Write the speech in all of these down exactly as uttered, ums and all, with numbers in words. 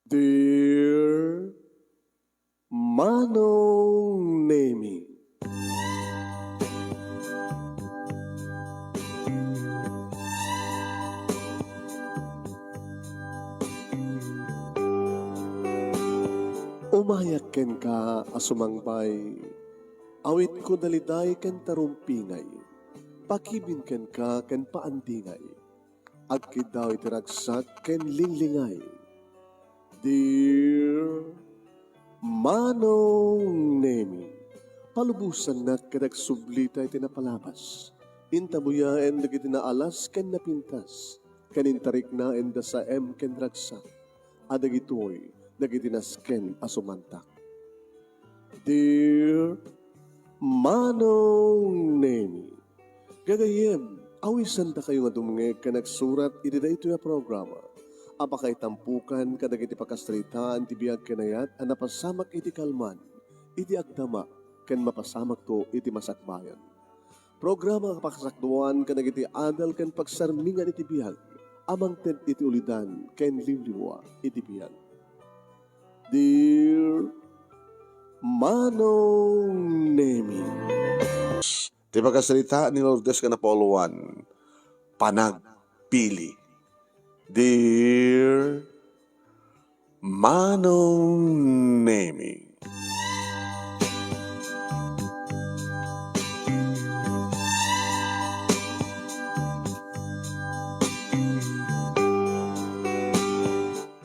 Dear Manong Nemi. Umayak kenka a sumangbay, awitko daliday ken tarumpingay, pakibin kenka ken paandingay. Agkiddaw iti ragsak ken linglingay. Dear Manong Nemi, palubosannak ket agsublita iti napalabas. Intabuyaen dagiti naalas ken napintas, ken intariknaenda saem ken ragsak. A dagitoy dagiti nasken a sumantak. Dear Manong Nemi, gagayyem, awisandakayo nga dumngeg ken agsurat iti daytoy a programa a pakaitampukan kadagiti pakasaritaan ti biag ken ayat a napasamak iti kalman, iti agdama, ken mapasamakto iti masakbayan. Programa a pakasakduan kadagiti adal ken pagsarmingan iti biag a mangted iti ulidan ken limlimua iti biag. Dear Manong Nemi. Ti pakasarita ni Lourdes nga napauluan, panagpili. Dear Manong Nemi.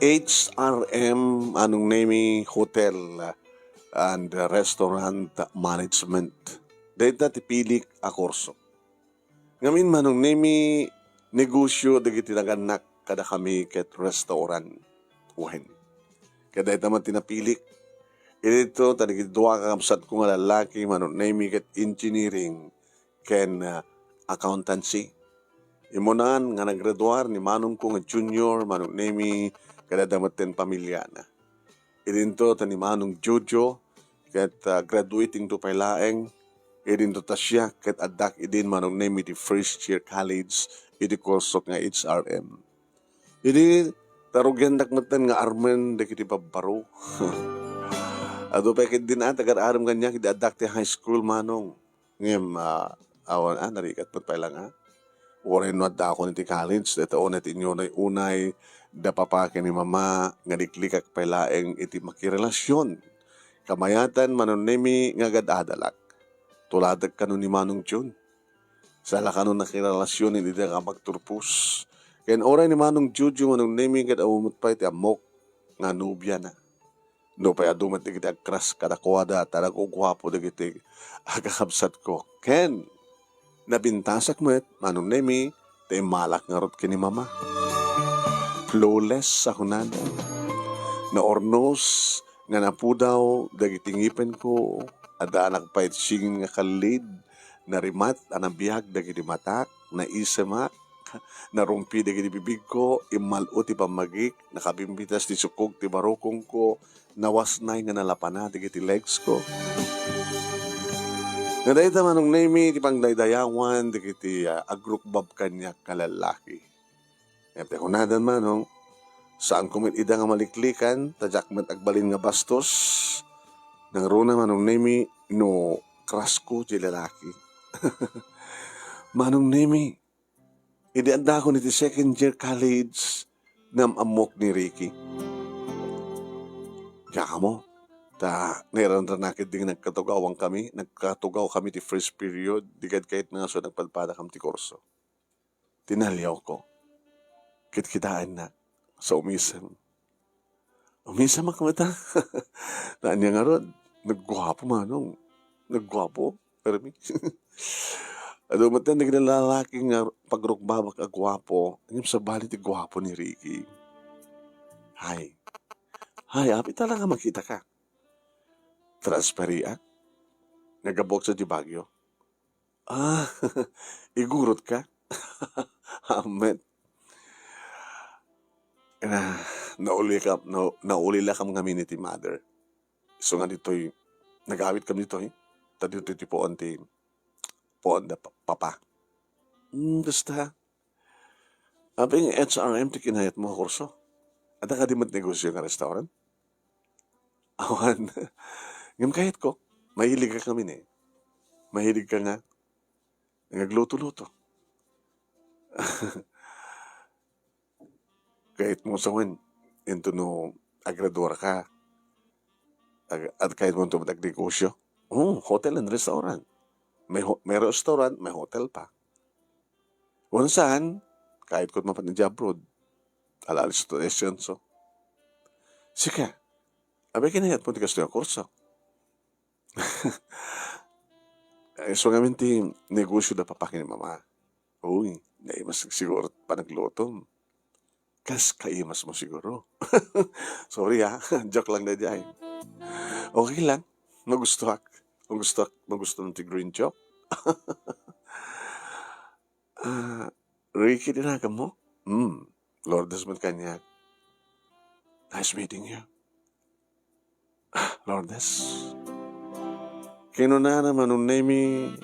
H R M, Manong Nemi, Hotel and Restaurant Management. Dayta ti pilik a kurso. Ngamin, Manong Nemi, negosyo dagiti nagannak kadakami ket restaurant. Wen. Ket dayta met ti napilik. Iti daytoy, ta dagiti dua a kakabsatko nga lallaki, Manong Nemi, ket engineering ken, ah, accountancy. Immunan nga naggraduar ni manongko nga junior, Manong Nemi, ket adda metten pamiliana. Idinto ta ni Manong Jojo, ket, ah, graduatingto pay laeng. Idinto ta siak, ket addak idin, Manong Nemi, iti first year college iti kursok nga H R M. Idi, ta rugiandak metten nga armen dagiti babbaro. Adu pay ketdin a, tagar-arem kaniak idi addak ti high school, Manong. Ngem, ah, awan, ah, narigat met pay la nga. Uray no addakon iti college, dayta unay ti inyunay-unay da papa ken ni mama nga liklikak pay laeng iti makirelasion. Kamayatan, Manong Nemi, nga agad-adalak. Tuladek kano ni Manong Jun. Sala kano nakirelasion idi daka pagturpos. Ken uray ni Manong Jojo, Manong Nemi, ket adu met pay ti ammok nga nobiana. Nupay adu met dagiti agkras kadakuada, ta nagguguapo dagiti agkakabsatko. Ken napintasak met, Manong Nemi, ta immalak ngarud ken ni Mama. Flawless a kunana. Naurnos nga napudaw dagiti ngipenko, addaanak pay ti singin nga kallid, narimat a nabiag dagiti matak, naisemak, narumpi dagiti bibigko, immal-o ti pammagik, nakabimbitas ti sukog ti barukongko, nawasnay nga nalapana dagiti legs ko. Nga dayta, Manong Nemi, ti pangdaydayawan dagiti, ah, agrukbab kaniak nga lallaki. Ngem ti kunadan, Manong, saanko met ida nga maliklikan, ta diak met agbalin nga bastos. Nangruna, Manong Nemi, no crush ko ti lalaki. Manong Nemi, idi addakon iti second year college, naam-ammok ni Ricky. Diak ammo, ta nairanranak idi nga nagkatugawkami, nagkatugaw kami ti first period, di kadkayatna nga isu nagpadpadakam ti kurso. Tinaliawko. Kitkitaennak sa umisem. Umisemak met a. Ania ngarud, nagguapo, Manong. Nagguapo, permi. Adu met dagiti lalaki nga pagrukbabak a guapo, ngem sabali ti guapo ni Ricky. Hay. Hay, apay talaga makitaka. Transferiak. Naggabuak sa di Baguio. Ah, igurutka? Amet. Na, naulilakam, na, naulilakam ngamin iti mother. Isu nga ditoy, nagawitkam ditoy. Ta ditoy ti puon ti, puon da pa-, papa. Hmm, basta. Apay nga H R M ti kinayatmo a kurso? Adda kadi met negosyo nga restaurant? Awan. Ngem kayatko, mahilig ka kami ni. Mahilig ka nga, nga agluto-luto. Kayatmo sa wen, into no agradua ka. Ag-, at kayatmo into agnegosyo. Oh, hotel and restaurant. May ho-, may restaurant, may hotel pa. Wen saan, kayatko mapan idiay abroad. Ala, alis to Asianso. Sika, abay kinayatmo ti kastoy a kurso. Isu ngamin ti negosyo da papa ken mama. Uy, naimas siguro panaglutom. Kas kaimas mo siguro. Sorry, ah. Joke lang daydiay. Okay lang. Magustuak. Magustuak. Magustuak ti green joke. Ah, Ricky, di nakam mo? Hmm. Lourdes met kaniak. Nice meeting you. Ah, Lourdes. Kinunana Manong Nemi,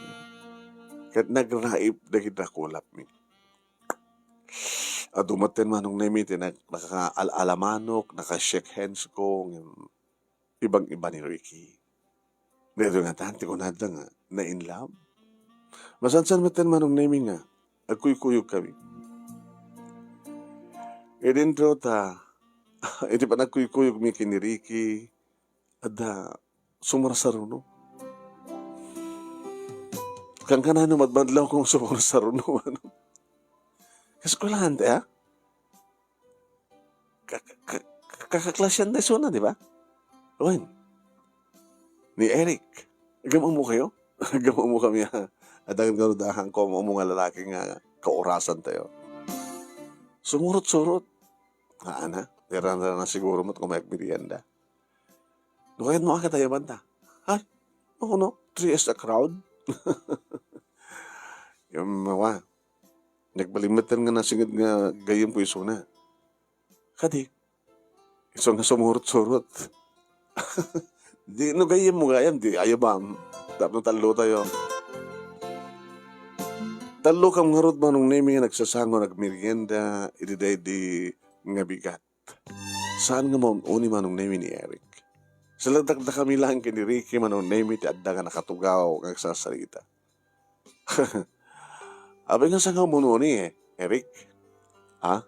ket nagraip dagiti nakulapmi. Adu metten Manong Nemi ti nag-, nakaal-alamanok, naka-shake hands ko, ngem ibang-iba ni Ricky. Daytoy ngatan ti kunada nga na-in love. Masansan metten Manong Nemi nga agkuykuyog kami. Idintro ta, iti panagkuykuyogmi ken ni Ricky, adda sumarsaruno. Kankanano madmadlaw kong sumarsaruno, ano? Kaskulaan ti, ah? Ka-, ka-, ka-, kakaklasian da isuna, di ba? Wen. Ni Eric. Agam-ammo kayo? Agam-ammo kami, ha? Adangan nga dahan ko, ammo nga lalaki nga kaurasan tayo. Sumurot-surot. Aana, iran na siguro met kung may agmerienda. No kayat mo, akit tayo banta. Ay, no, no, three is a crowd. Yung mawa, nagbalimatan nga nasingit nga gayam ko isuna. Kadi, isu nga sumurot-surot. Di, no gayam mo gayam, di, ayo bam. Tapno tallo tayo. Tallo kam ngarud Manong Nemi nga nagsasango, nagmerienda, idi daydi nga bigat. Saan nga maun-uni Manong Nemi ni Eric. Sa lagdakdakami laeng ken ni Ricky Manong Nemi ti adda nga nakatugaw nga agsarsarita. Abay nga saan nga maun-uni, eh, Eric? Ha?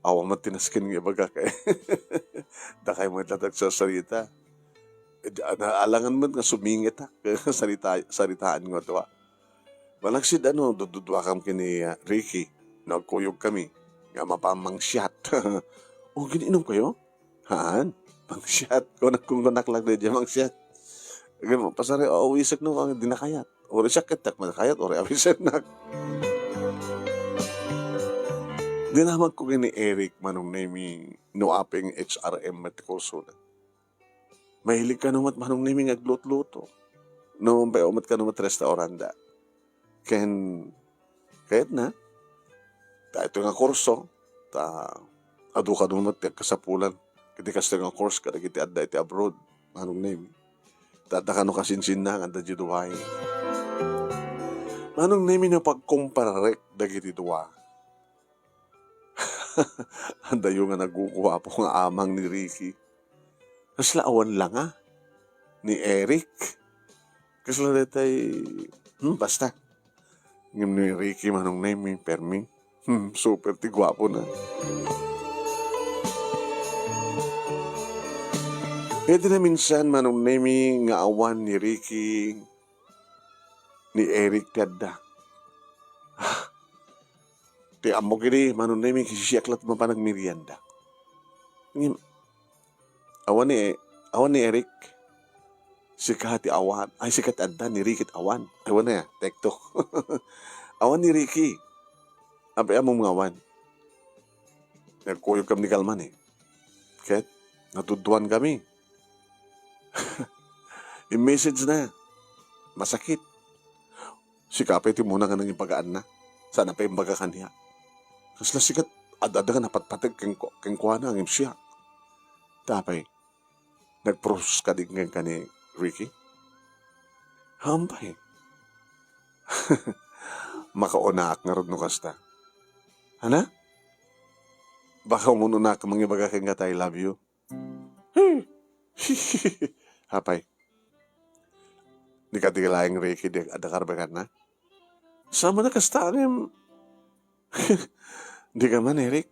Awan met ti nasken nga ibagak, eh. Dakay met latta agsarsarita. Eh, di, na, alangan met nga sumingitak. Sarita, saritaan nga tua. Malaksid ano, dududuakam ken ni, ah, Ricky, no agkuyog kami, nga mapan mangsiat. O, gin-inom kayo? Haan, mangsiat. Kunak-, kun kunak lang daydiay, mangsiat. Agin, pasari, awisekno, ang di nakayat. Uri siak ket, dak makayat, uri awisennak. Dinamagko ken ni Eric, Manong Nemi, no apay nga H R M met ti kursona. Mahilig kano met Manong Nemi nga aglutluto. No, mapayaw met kano met restauranta. Ken, kayatna, daytoy nga kurso, ta adu kano met ti agkasapulan. Iti kastoy nga course kadagiti adda iti abroad, Manong Nemi. Ta adda kano kasinsinna nga adda diay duay. Manong Nemi, no pagkompararek dagiti dua, adayo nga naguguapo nga amang ni Ricky. Kasla awan langa ni Eric. Kasla detay, hmm, basta. Ngem ni Ricky Manong Nemi, permi. Hmm, super ti guapona. Iti naminsan Manong Nemi nga awan ni Ricky, ni Eric ti adda. Ah, ti ammok idi, Manong Nemi, ket siak latta mapan agmerienda. Ngem, awan ni, awan ni Eric. Sika ti awan. Ay, sika ti adda, ni Ricky ti awan. Ay, wala ya, take two. Awan ni Ricky. Apay ammom nga awan? Nagkuyog kami ni kalman, eh. Ket, natuduan kami. I-message na. Masakit. Sika pay ti umuna nga nangibagaanna. Saan a pay imbaga kaniak. Kasla sika, ad-adda nga napatpateg kenku-, kenkuana, ngem siak. Apay, nagpropose kadi kenka ni Ricky? Hampay. Makaunaak ngarud no kasta. Ana? Baka umunonak mangibaga kenka ti I love you. Hmm. Apay. Di ka di laeng, Ricky, di adda karbakanna? Saan man a kasta, ngem di ka man, Eric.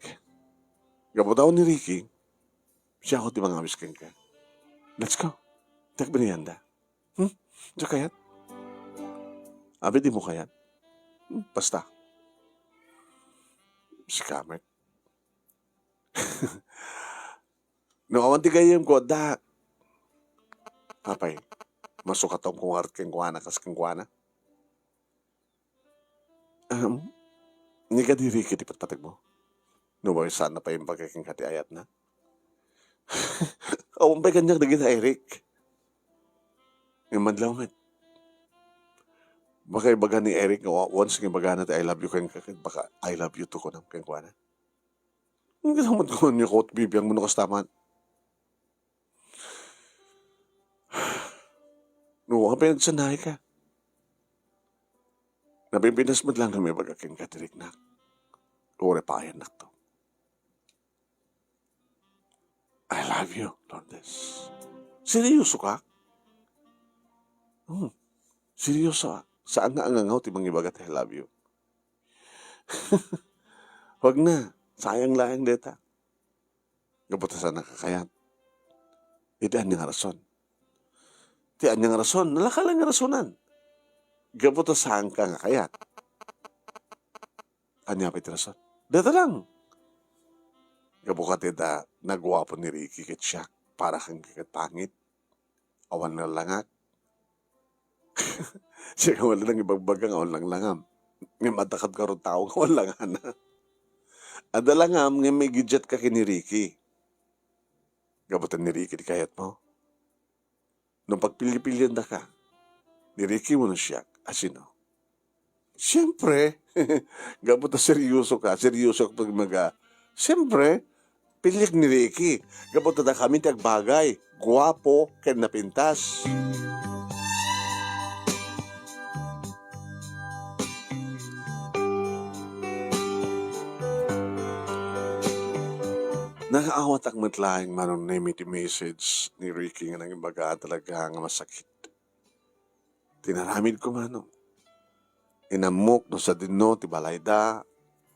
Gapu ta ni Ricky, siak ti mangawis kenka. Let's go. Diak binayanda. Hmm? Diak kayat? Abi, dimo kayat? Hmm, basta. Sika met. No awan ti gayyemko, adda. Apay, masukatom ko ngarud kenkuana kas kenkuana? Ahem. Ni kadi, Ricky, ti patpategmo? No mabisaanna pay imbagak kenka ti ayatna? Awan pay kaniak dagita, Eric. Ngem madlaw met. Baka ibaga ni Eric nga wa-, once nga ibagana ti "I love you" kenka, ket baka "I love you too" kunam kenkuana. Ang ginamat ko niya ko, bibiang mo na kastaman. No, ang pinagsanay ka. Napimpinas met lang nga may bagak ken Katriknak. Uri pa ayan nakto. "I love you, Lourdes." Seryoso ka? Hmm. Seryoso, ah. Saan nga angangaw ti mangibaga ti "I love you"? Wag na. Sayang laeng deta. Gapu ta saan ka kayat. Iti ania nga rason? Ti ania nga rason? Nalaka lang nga rasonan. Gapu ta saan ka nga kayat. Ania pay ti rason? Deta lang. Gapu ket ita, naguapo ni Ricky ket siak, para ken ket pangit. Awan nga langak. Siya nga wala nang ibagbaga nga awan lang langam. Ngem adda kadagiti tao nga awan langana. Adda langam, ngem may gidjat ka ken ni Ricky. Gapu ta ni Ricky ti kayatmo. No pagpili-piliandaka, ni Ricky wenno siak, a sino? Siempre, gapu ta seryoso ka, seryoso ka pag maga. Siempre, piliek ni Ricky. Gapu ta dakami ti agbagay, guapo, ken napintas. Nakaawatak met laeng, Manong Nemy, ti message ni Ricky nga nangibaga talaga nga masakit. Tinaramidko, Manong. Inammok no sadino ti balayda,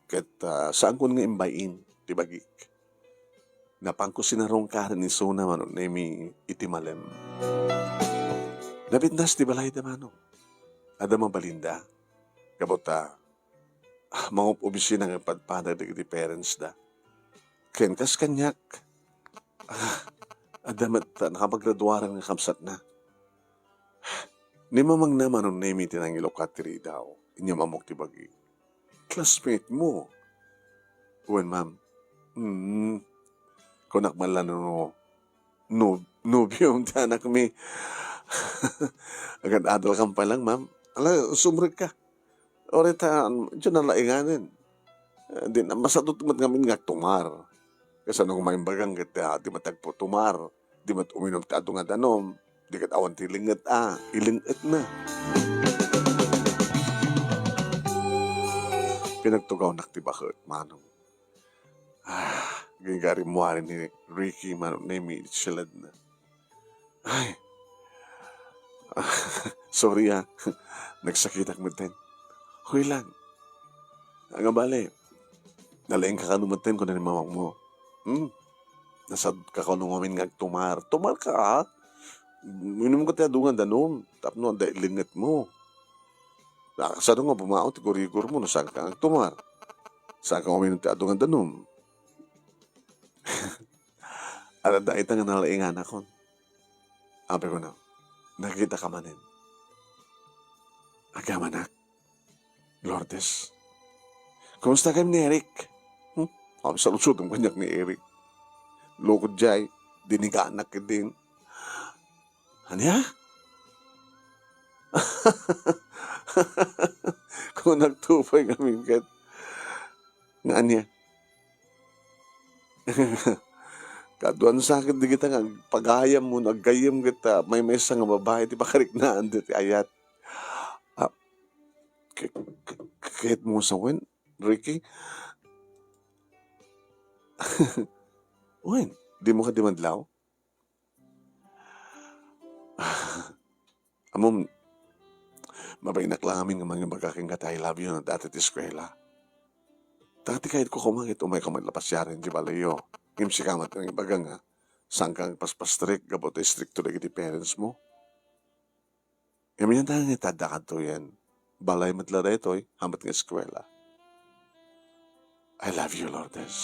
ket, ah, saanko nga imbay-in ti bagik. Napanko sinarungkaren isuna, Manong Nemy, iti malem. Napintas ti balayda, Manong. Adda mabalinda. Gapu ta, ah, mangup-ubisina nga padpada dagiti parents da. Ken kas kaniak, ah, adda met, ah, nakapaggraduaran nga kabsatna. Ni mamangna, Manong Nemy, ti nangilukat ti ridaw. Inyam-ammok ti bagi. Classmate mo. Wen, ma'am. Mm. Kunak man la no, no, nobiom ti anakmi. Agad-adal ka pay lang, ma'am. Ala, sumrek ka. Uray ta, medyo nalainganen. Eh, di na, masadot met ngamin nga agtumar. Kasano nga maimbagam ket, ah, di met agtumar, di met uminum ti adu nga danum, di ket awan ti linget, ah, ilinget na. Pinagtugawnak ti baket, Manong. Ah, gingarimmuari ni Ricky, Manong Nemy, iti siledna. Ay. Sorry, ah. Nagsakitak metten. Okay lang. Nga bale, nalaing ka kano metten, kuna ni mamang mo. Hmm? Nasad ka kano ngamin nga agtumar. Tumar ka, ah. Minum ka ti adu nga danum. Tapno adda ilinget mo. Nakasano nga bumao ti gurigor mo no saan ka agtumar. Saan ka uminum ti adu nga danum. Adda ita nga nalainganakon. Apay kunak, nakita ka manen. Agamanak, Lourdes. Kumusta kayat ni Eric? Hmm? Apay saludsodem kaniak ni Eric. Lukod jay, diniganak idin. Ania? Kunak, tupay ngamin ket. Nga ania? Kaduan sa ket dagita nga agpagayam wenno aggayyem ket, ah, maymaysa nga babai ti pakariknaan daytoy ayat. Ah, k-, k-, kayatmo sa wen, Ricky? Wen, dimo kadi madlaw? Ammom, mabainak la ngamin nga mangibaga kenka ti I love you no dayta ti eskuela. Ta ti kayatko koma ket umayka met la pasiaren idiay balayyo. Ngem sika met ti nangibaga nga saanka nga agpaspastrek gapu ta istrikto dagiti parents mo. Ngem ania nga ita adda kadtoyen? Balay met la daytoy, haan met nga eskuela. I love you, Lourdes.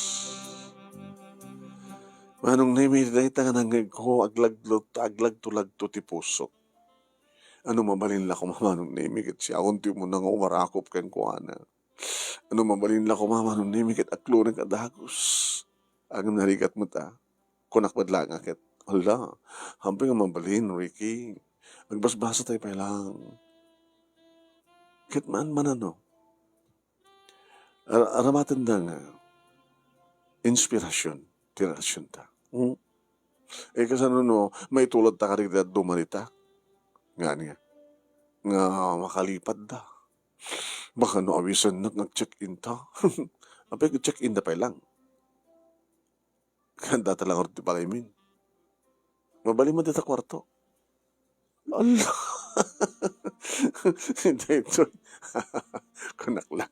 Manong Nemi, dayta nga nangngegko, aglaglo-, aglagto-lagto ti pusok. Ano mabalin la koma, Manong Nemi, ket siakon ti umuna nga umarakop kenkuana? Ano mabalin la koma, Manong Nemi, ket aklonek a dagus? Ngem narigat met a. Kunak met la nga ket, "Ala, haanpay nga mabalin, Ricky. Agbasbasatayo pay lang." Ket maan-manano, ar-, aramatenda nga inspirasyon ti relasionta. Hmm? Eh, kasano no maitulodta kadi ti dadduma dita? Nga ania? Nga makalipatda. Baka no awisennak nga check-in ta. Apay, check-in da pay lang. Kanda ta lang ti balaymin. Mabalin met dita kuarto. Ala! Daytoy. Kunak lang.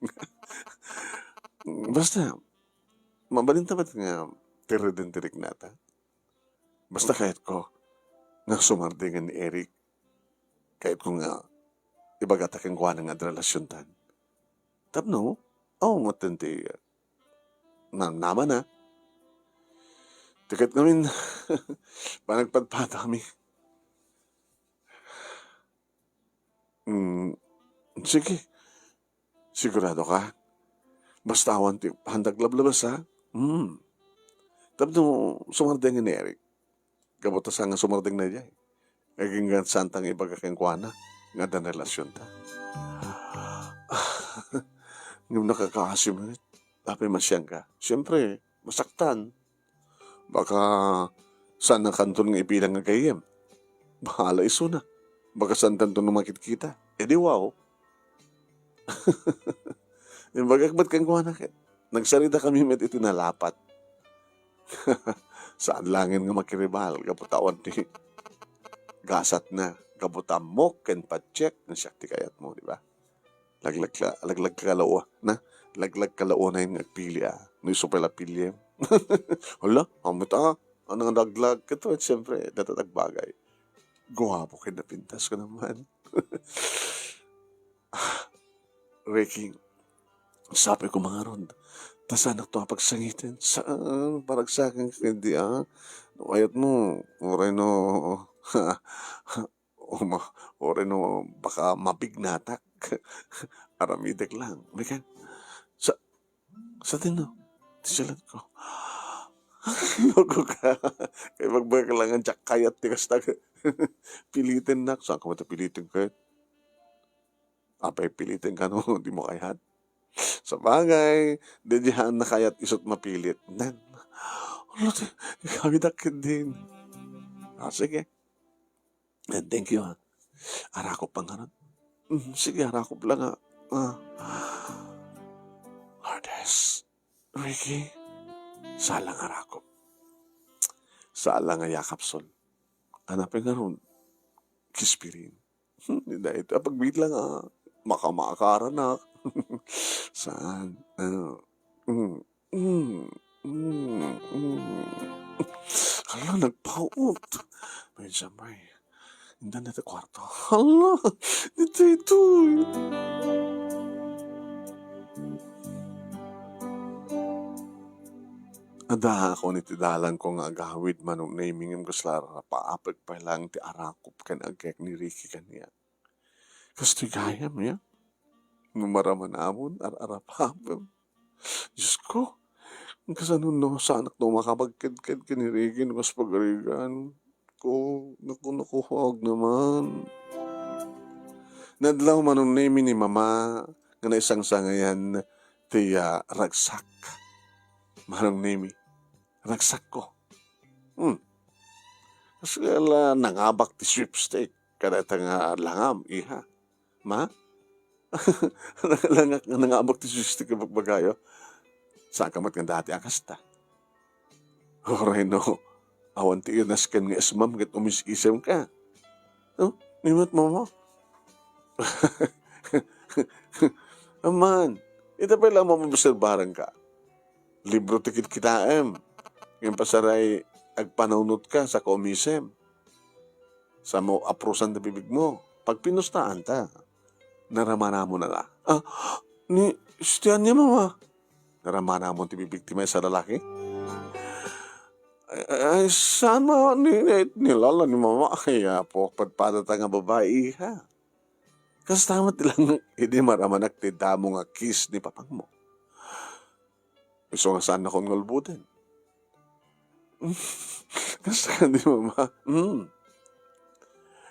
Basta, mabalin ta met nga tireden ti riknata. Basta kayatko nga sumardeng ni Eric. Kayatko nga ibagata kenkuana nga adda relasiontan. Tapno, awan met ti namnamana. Ti ket ngamin, panagpadpadami. Mm, sige. Sigurado ka? Basta awan ti panaglablabas, ha? Mm. Tapno sumardeng ni Eric. Gapu ta saan nga sumardeng na idiay. Agingga saanta nga ibaga kenkuana nga adda relasionta. Ngem nakakaasi met. Apay, masiangka? Siempre, masaktan. Baka saankanton nga ibilang nga gayyem. Bahala isuna. Baka saantanton nga makitkita. E di wow. Imbagak met kenkuana ket nagsaridakami met iti nalapat. Saan laengen nga makiribal gapu ta awan ti gasatna, gapu ta ammok ken patiek nga siak ti kayatmo, di ba? Laglag ka, laglag ka la, na? Laglag ka la unay nga agpili, a. No isu pay la piliem. Hala, ammok ta, a. Ano nga laglag? Ket, siyempre, dayta ti agbagay. Guapo ken napintas ko naman. Ricky, sapay ko mangarod. Ta saanakto a pagsangiten. Saan? Paragsaken ka ket di, a. No kayatmo, uray no, uma-, uray no baka mabignatak. Aramidek lang. Mika, sa-, sadino? Ti silet ko. Loko ka. Kay magbagak lang nga diak kayat ti kasta. Pilitennak. Saanka met a piliten ket? Apay piliten ka no dimo kayat? Sabagay, di, di haan nakayat isut mapilit. Nan. Ulo, ti, kawidak ket din. Ah, sige. And thank you, ha. Arakop pa ngarud. Mm, sige, arakop lang, ha. Ah. Lourdes, Ricky, saan lang arakop. Saan lang a yakap, Sol. Ano pay ngarud? Kispirin. Hmm, dayta a pagbiit lang, a. Makamakaranak. Saan? Ano? Mm. Mm. Mm. Mm. Hala, nagpaut. May jamay. Indan dayta kuarto. Hala, ditoy, ditoy. Addaakon iti dalanko nga agawid, Manong Nemi, ngem kasla arapaapek pay lang ti arakop ken agkek ni Ricky kaniak. Kastoy gayam, ya? No maramanamon, ar-arapapem. Diyos ko, kasano no saanak no makapagkedked ken ni Ricky no kas pagarigan ko? Naku, naku, huwag naman. Nadlaw, Manong Nemi, ni Mama nga naisangsangayan ti, ah, ragsak. Manong Nemi, ragsakko. Hmm. Kasla nangabak ti sweepstake kadayta nga langam, iha. Ma? Langak nga nangabak ti sweepstake, bagbagayo. Saanka met nga dati a kasta? Uray no, awan ti inasken nga ismam ket umis-isemka. No? Ni met, Mama? Amman, ita pay la mamobserbaranka. Libro ti kitkitaem. Ngem pasaray agpanawnotka sa kaumisem. Sa mo aprusan ti bibigmo. Pagpinustaanta. Naramanamon a la. Ah, ni, istian niya, Mama. Naramanamon ti bibig ti maysa a lalaki? Ay, ay, saan, Ma? Ni, ni, ni Lola, ni Mama. Ay, apo, padpadata nga babai, iha. Kasta met lang idi maramanak ti damo nga kiss ni papangmo. Isu nga saannakon nga ulboden. Kasta kadi, Mama? Hmm.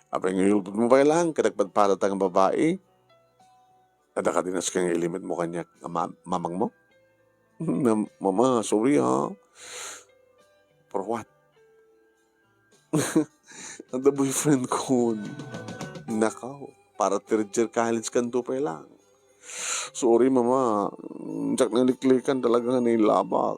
Apay nga iulbodmo pay lang ket agpadpadata nga babai? Adda kadi nasken nga ilimitmo kaniak nga ma-, mamangmo? Na, Mama, sorry, ha. For what? Adda boyfriendkon. Nakaw, para third year college kanto pay lang. Sorry, Mama. Diak naliklikan talaga nga nailabak.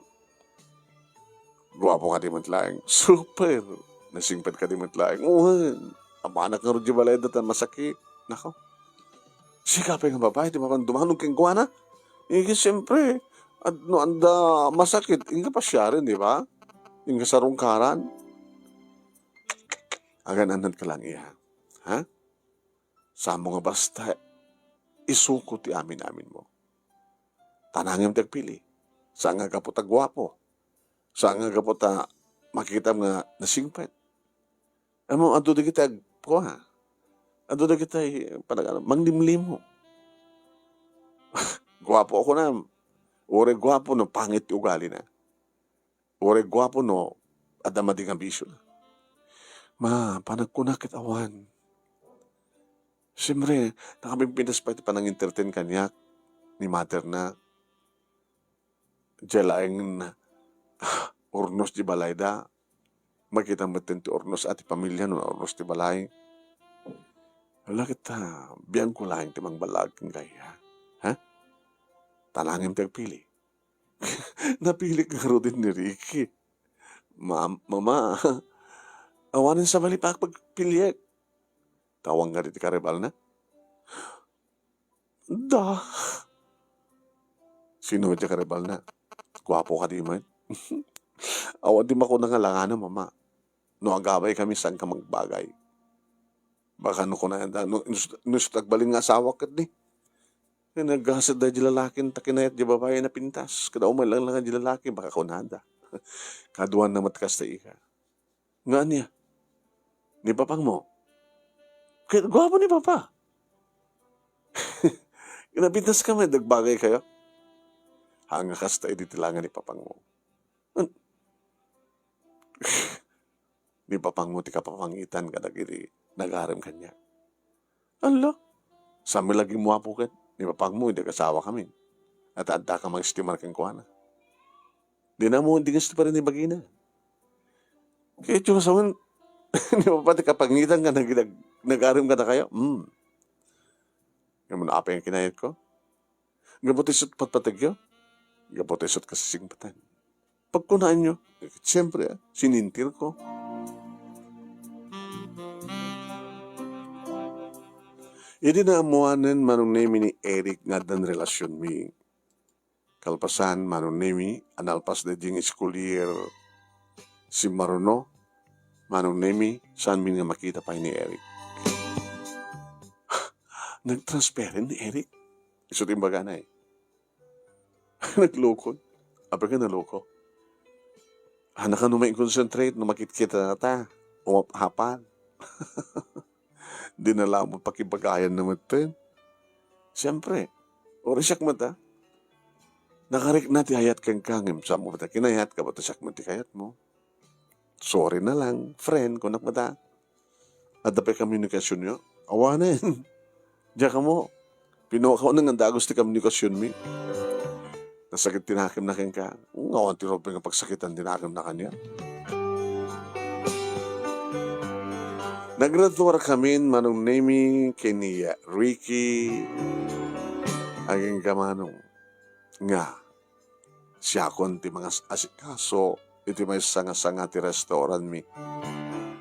Guapo kadi met laeng. Super! Nasingpet kadi met laeng. Wen, amanak ngarud diay balayda ta masakit. Nako. Sika pay nga babai ti mapandumanog kenkuana? Iket siempre, no adda masakit, inka pasiaren, di ba? Inka sarungkaran. Agan-annadka lang, iha. Ha? Saanmo nga basta isuko ti amin-aminmo. Tanangem ti agpili. Saan nga gapu ta guapo. Saan nga gapu ta makitam nga nasingpet. Ammom, adu dagiti ag-, kua. Adu dagiti panag-, ano, manglimlimo. Guapo a kunam. Uray guapo no pangit ti ugalina. Uray guapo no adda madi nga bisio. Ma, panagkuna ket awan. Siempre, nakapimpinas pay ti panang-entertain kaniak ni mother na. Diay laeng urnos diay balayda. Makita met ti urnos a ti pamilya no urnos ti balay. Ala ket, biangko laeng ti mangballaag kenka, ha? Tanangem ti agpili. Napilik ngaruden ni Ricky. Ma-, Mama, awanen sabali pay pagpiliek. Tawang kadi ti karebalna. Da. Sino ti karebalna? Guapo kadi met? Awan ti makuna nga langana, Mama. No agaway kami, saanka magbagay. Baka no kunada, no, no, no isu ti agbalin nga asawak ket di. Nga naggasat da di lalaki, ta kinayat di babai a napintas. Kada umay lang lang di lalaki, baka kunada. Kaduan na met kasta, iha. Nga ania? Ni papangmo? Ket guapo ni papa. Napintas ka met, nagbagay kayo? Haan nga kasta idi ti langa ni papangmo. Ni papangmo ti kapapangitan kadagiti nagarem kaniak. Alla, saan met la a guapo ket ni papangmo idi agasawakami. At adda ka mangistimar kenkuana. Dina ammo, di nga istimaran ni bagina. Kaya iti masawen, ni papa ti kapangitan nga nag-, nag-, nagarem kadakayo. Hmm. Ngem apay nga kinayatko? Gapu ta isu ti patpategyo? Gapu ta isu ti kasisingpetan. Pagkunaanyo, siyempre, ah, sinintirko. Idi naammoanen Manong Nemi ni Eric nga addan relasionmi. Kalpasan, Manong Nemi, a nalpas daydi nga school year simmaruno, Manong Nemi, saanmi nga makita pay ni Eric. Nagtransferen ni Eric? Isu ti imbagana, eh. Nagloko. Apay nga naloko? Haan a kano ma-concentrate no makitkita ta. Umaphapan. Dina la ammo pakibagayan na metten. Siyempre, uray siak met a. Nakarikna ti ayat kenka, ngem saan mo met a kinayat, gapu ta siak met ti kayatmo. Sorry na lang, friend, kunak met a. Adda pay komunikasionyo? Awanen. Diak ammo. Pinukaw na nga dagus ti komunikasionmi. Nasakit ti nakemna kenka. Nga awan ti rupay nga pagsakitan ti nakemna kaniak. Nagradwarkami, Manong Nemi, ken ni Ricky. Agingga, Manong, nga siakon ti mangas-asikaso iti maysa nga sanga ti restaurantmi.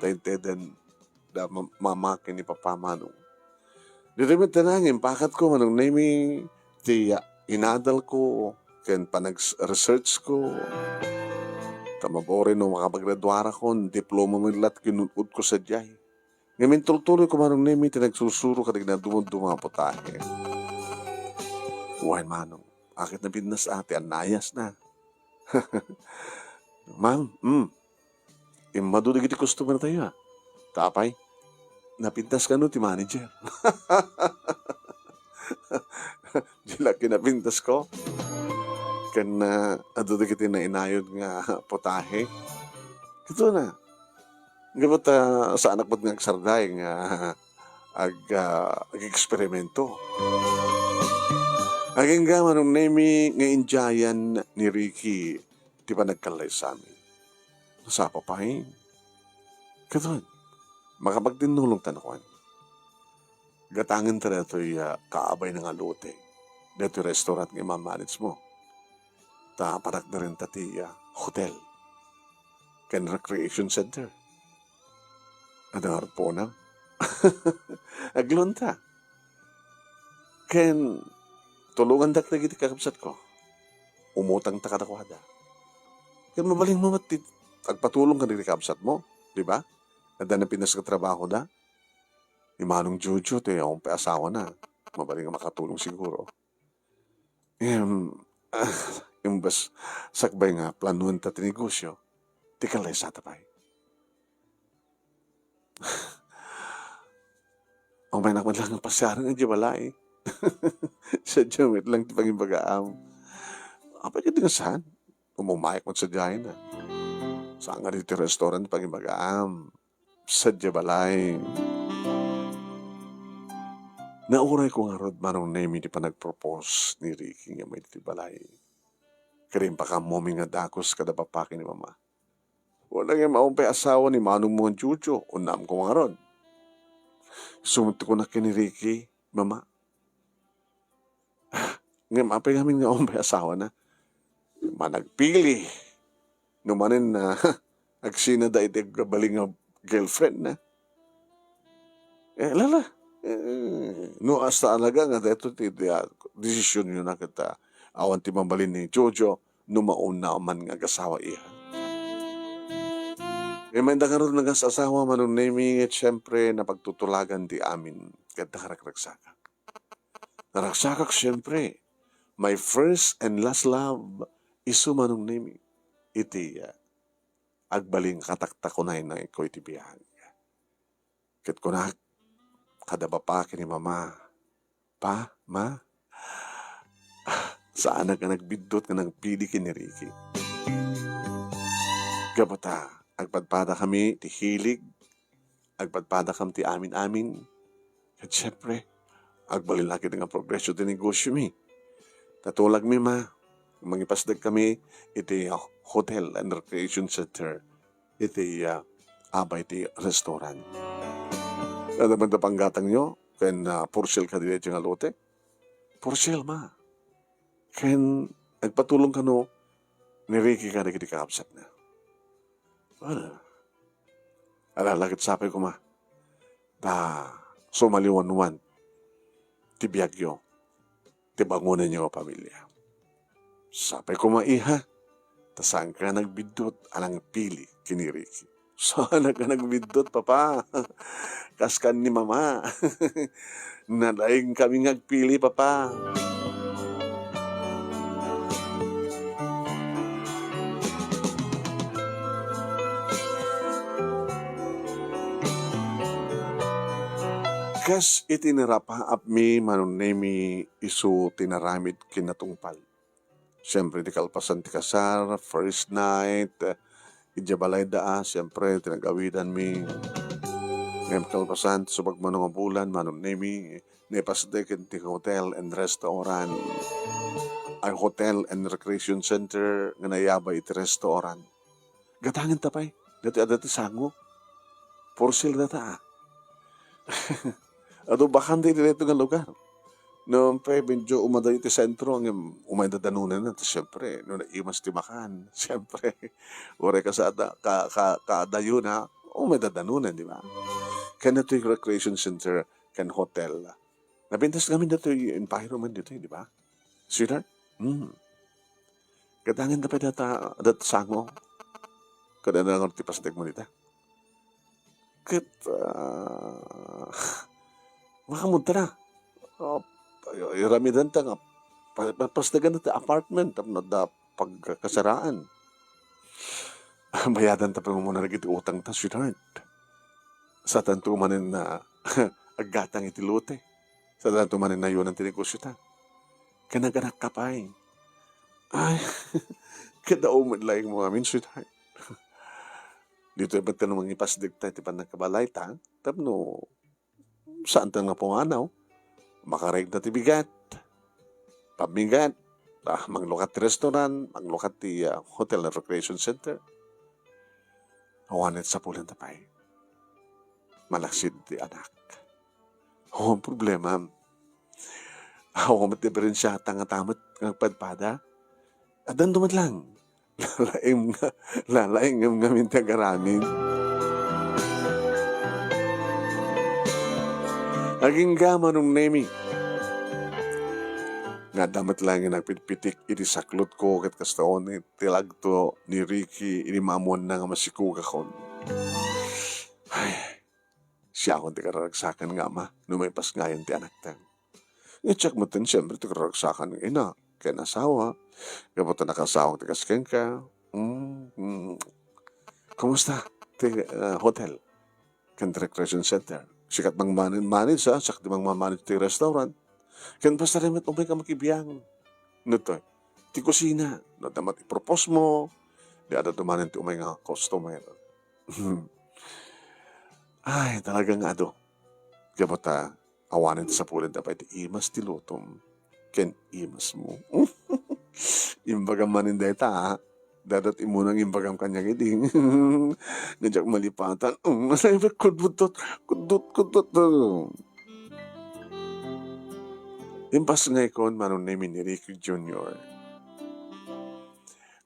Ta inteden da ma-, mama ken ni Papa, Manong. Ditoy met nangin, impakatko, Manong Nemi, ti, ah, inadalko ken panag-researchko. Ta maburay no makapaggraduarakon, diploma met latta kinun-odko sadiay. Ngem intultuloyko, Manong Nemi, ti nagsursuro kadagiti nadumduma a putahe. Wen, Manong, aket napintas a ti annayasna. Ma'am, mm. Immadu dagiti customer tayo, ah. Ta apay, napintas kano ti manager? Di la kinapintasko. Ken, ah, adu dagiti nainayod nga putahe. Ito na. Gapu ta saanak met nga agsardeng nga ag-, ah, ag-eksperimento. Agingga, Manong Nemi, nga indiayan ni Ricky ti panagkallaysami. Nasapa pay. Kaduan, makapagtinnulong ta nakuan. Gatangenta daytoy, ah, kaabayna nga lote. Daytoy restaurant nga imamanage mo. Ta panagdarenta ti, ah, hotel ken recreation center. Adda nga rupona. Aglonta. Ken tulongandak dagiti kakabsatko. Umutangta kadakuada. Ken mabalinmo met ti agpatulong kadagiti kakabsatmo, di ba? Adda napintas nga trabahoda. Ni Manong Jojo ti awan pay asawana. Mabalin nga makatulong siguro. Em, ah, imbes sakbay nga planoenta ti negosyo, ti kallaysata pay. Umaynak met laeng nga pasiaren idiay balay. Sadiay met laeng ti pangimbagaam. Apay ketdi nga saan? Umayak met sadiay na. Saan nga ditoy restaurant ti pangimbagaam? Sadiay balay. Naurayko ngarud, Manong Nemi, ti panagpropose ni Ricky nga maidiay balay. Ket impakammomi nga dakes kada papaki ni Mama. Wen, ngem awan pay asawa ni manongmo nga Jojo, unnaamko ngarud. Isu met ti kunak ken ni Ricky, Mama. Ngem apay ngamin nga awan pay asawana? Managpili. No manen, ah, agsinada iti agbalin nga girlfriend na. Eh, lala. Eh, no, hasta alaga nga daytoy ti, ti, ah, desisyon yo na ket, ah, awan ti mabalin ni Jojo no mauna man nga agasawa, iha. Eh, mayda ngarud nga asawa, Manong Nemi, ket siyempre, napagtutulagan ti amin ket nakaragragsak. Naragsakak, siyempre. My first and last love, isu, Manong Nemi. Iti, ah, agbalin nga kataktakunaynayko iti biag. Ket kunak, kada papaki ni Mama, Pa, Ma, saanak nga nagbiddut nga nagpili ken ni Ricky. Gapu ta, agpadpadakami ti hilig, agpadpadakam ti amin-amin. Ket siyempre, agbalin la ketdi nga progreso ti negosyomi. Ta tulagmi, Ma, mangipasdek kami iti, ah, hotel and recreation center iti, ah, abay ti restaurant. Adda met panggatangyo ken, ah, for sale kadi daytoy nga lote? For sale, Ma. Ken agpatulong kano ni Ricky kadagiti kakabsatna. Well, ala la ket sapay koma. Ta sumaliwanwan ti biagyo, ti bangonenyo a pamilya. Sapay koma, iha, ta saanka nga nagbiddut a nangpili ken ni Ricky. Saanak nga nagbiddut, Papa. Kas ken ni Mama. Nalaingkami nga agpili, Papa. Kas iti narapaapmi, Manong Nemi, isu ti inaramid ken natungpal. Siyempre, ti kalpasan ti kasar, first night, eh, idiay balayda, ah, siyempre, ti nagawidanmi. Ngem kalpasan ti subagmano nga bulan, Manong Nemi, naipasdek iti hotel and restaurant. Ay, hotel and recreation center nga naiyabay iti restaurant. Gatangenta pay, daytoy adda ti sango. For sale dayta, ah. Adu bakante iti daytoy nga lugar. No, pe, medyo umadayo ti sentro, ngem umay dadanunan na, ta siempre, no naimas ti makan, siempre, uray kasada-, ka-, ka-, kaadayona, umay dadanunan, di ba? Ken datoy recreation center, ken hotel. Napintas ngamin datoy environment ditoy, di ba? Sweetheart? Hmm. Kadangin da pay data, dat sango. Kada na ti pasdek mo dita. Ket, ah, makamunta na. Ah, iramidan ta nga pa-, pa-, pasdegan ta apartment tapno adda pagkasaraan. Bayadan ta pay muna dagiti utang ta, sweetheart. Saan tanto manen nga aggatang iti lote. Saan tanto manen nga ayonan ti negosio ta. Ken naganak ka pay. Ay, kadaw met laeng mo amin, sweetheart. Ditoy met ta no mangipasdek ta iti pannakabalay ta, tapno saan ta nga pumanaw. Makareg ta ti bigat, pammigat, ah, manglukat ti restaurant, manglukat ti, ah, hotel and recreation center. Awan iti sapulan ta pay. Malaksid ti anak. Awan problema. Awan met diferensiata nga tamet nga agpadpada. Addanto met lang. Lalaing nga, lalaing ngem ngamin ti agaramid. Agingga, Manong Nemi. Nga adda met lang nga nagpitpitik iti saklotko ket kasta unay ti lagto ni Ricky idi maammoanna nga masikogakon. Ay, siakon ti kararagsakan nga ama no maipasngayan ti anakta. Ngem siak metten, siempre, ti kararagsakan nga ina ken asawa. Gapu ta nakaasawak ti kas kenka. Mm, mm. Kumusta ti, ah, hotel ken ti recreation center? Sika ti mangmanage, ha? Siak ti mangmamanage ti restaurant. Ken basta met umay ka makibiang. Ditoy ti kusina, no adda met i-propose mo, di adda dumanen ti umay nga customer. Ay, talaga nga adu. Gapu ta, awanen ti sapulan ta pay ti imas ti lutom ken imas mo. Imbagam manen dayta, ha? Dadat imunang imbagam kaniak idi. Nga diak malipatan. Kudtot, kudtot, kudtot. Impasngaykon, Manong Nemi, ni Ricky Junior.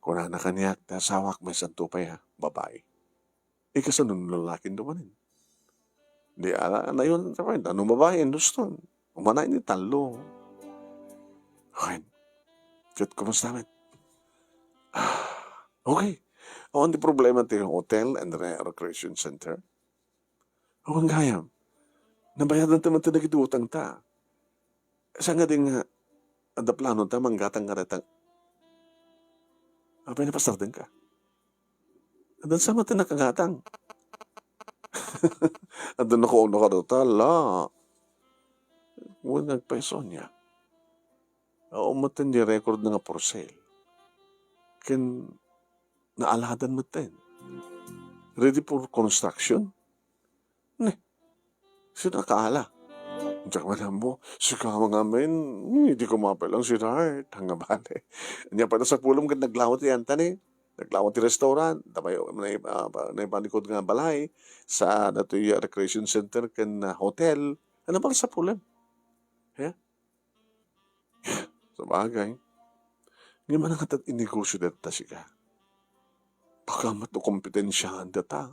Kunana kaniak ti asawak, maysanto pay a babai. Ikasano no lalakin dumanen? Di ala, nayon ta pay, no babai, induston. Umanay ni tallo. Wen, ket kumusta met? Ah, okay. Awan ti problema ti hotel and re-, recreation center. Awan gayam. Nabayadan ta met dagiti utang ta. Saan nga di nga adda plano ta manggatang nga retang. Apay napasarden ka? Adda sa met ti nakagatang. Adda nakauna ka data, la. Wen nagpaiso niya. Awan met ti record na nga for sale. Ken naaladan met ten. Ready for construction? Ne, sino nakaala? Diak man ammo. Sika nga amin, hmm, idi ko mapay lang, sweetheart. Nga bale. Ania pay ta sapulem ket naglawa ti anta ni. Naglawa ti restaurant. Tapay, nai-, ah, pa-, naipanikod nga balay. Sa datoy, ah, recreation center ken, ah, hotel. Ania pay ta sapulem? He? Sabagay. Ngem ania nga ta ti negosio dayta sika? Baka met no kompetensiaan dayta.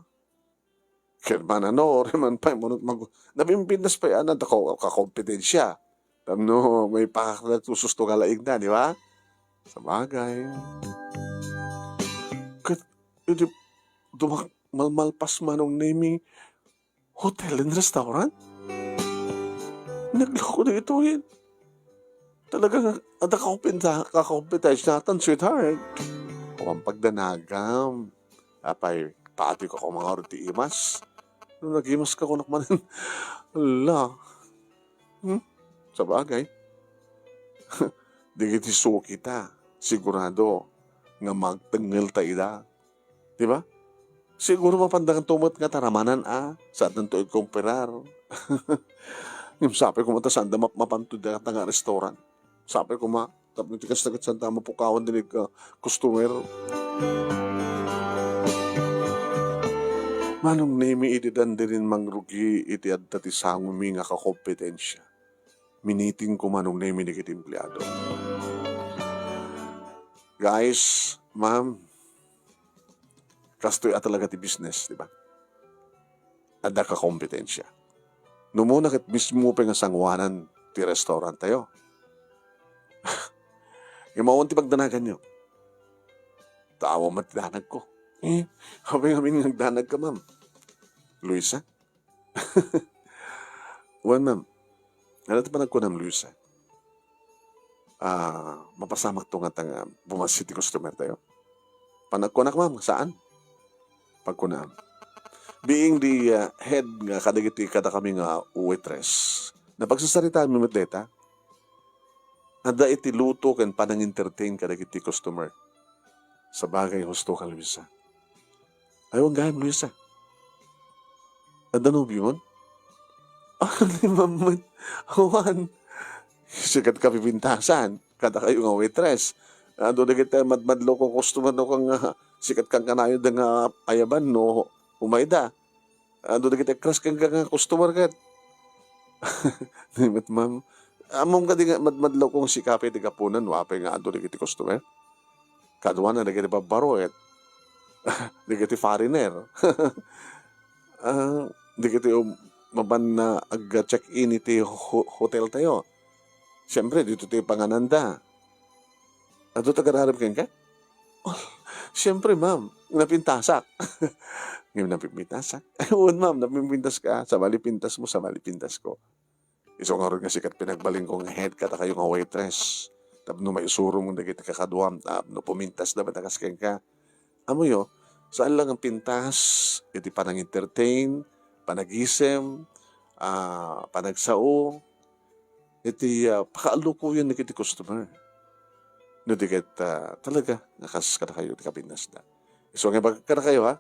Ket mananor, man pay, manut-, mag-, nabimbindas pay, ana, ta ko-, kakompetensia. Tapno maipakakta ti ususto nga laingna, di ba? Sabagay. Ket, idi dumak-, malmalpas, Manong Nemi, hotel and restaurant? Nagloko daytoyen. Talaga nga, adda kakompeta-, kakompetensiatan, sweetheart. Awan pagdanagam. Apay, pati ka kumangar ti imas. No nagimas ka kunak manen. Ala. Hmm? Sabagay. Dagiti suki ta, sigurado nga magtengngel ta ida. Di ba? Siguro mapandanto met nga taramanan a, saandanto igkomperar. Ngem sapay koma ta saanda map-, mapanto dayta nga restaurant. Sapay koma, tapno ti kasta ket saanda mapukawan dagiti, ah, customer. Manong Nemi, idi dandinin mangrugi iti adda ti sangomi nga kakompetensia. miniting ko manong nemi dagiti empleado. Guys, ma'am, kastoy a talaga ti business, di ba? Adda kakompetensya. No umuna ket mismo pay nga sangoanan ti restaurant tayo. Ngem awan ti pagdanaganyo. Ta awan met ti danagko. Eh, apay ngamin nga agdanagka, ma'am? Luisa? Wen, ma'am. Ano ti panagkunam, Luisa? Ah, mapasamakto ngata nga bumassit ti customer tayo? Panagkunak, ma'am, saan? Pagkunam. Being the, ah, head nga kadagiti kadakami nga waitress, napagsasaritami met dayta. Adda iti luto ken panang-entertain kadagiti customer. Sabagay, husto ka, Luisa. Ay, wen gayam, Luisa. Adda nobiom? Ah, ni ma'am met. Awan. Sikat ka pipintasan. Kadakayo nga waitress. Adu dagiti madmadlo ko customer no kang, ah, sikat kang kanayon da nga ayaban no umayda. Adu dagiti agkras kenka nga customer ket. Ni met, ma'am. Ammom kadi nga madmadlo kong sikapay ti gapunan no apay nga adu dagiti customer? Kaduana dagiti babbaruet. Dagiti foreigner. Ah, dagiti um-, mapan na agga-check-in iti ho-, hotel tayo. Siyempre, dito tayo pangananda. Adu ti agararem kenka? Oh, siyempre, ma'am, napintasak. Ngem napipintasak. Ay, wen, ma'am, napipintas ka. Sabali pintas mo, sabali pintas ko. Isu ngarud nga sikat pinagbalin ko nga head kadakayo nga waitress. Tapno maisurom dagiti kakaduam, tapno pumintas da matakas kenka. Amoyo, saan lang ang pintas, iti panang-entertain, panagisem, ah, panagsao, iti, ah, pakaalukoyen dagiti customer. No di ket, ah, talaga, nga kas kadakayo ti kapintasda. Isu nga ibagak kadakayo, ha?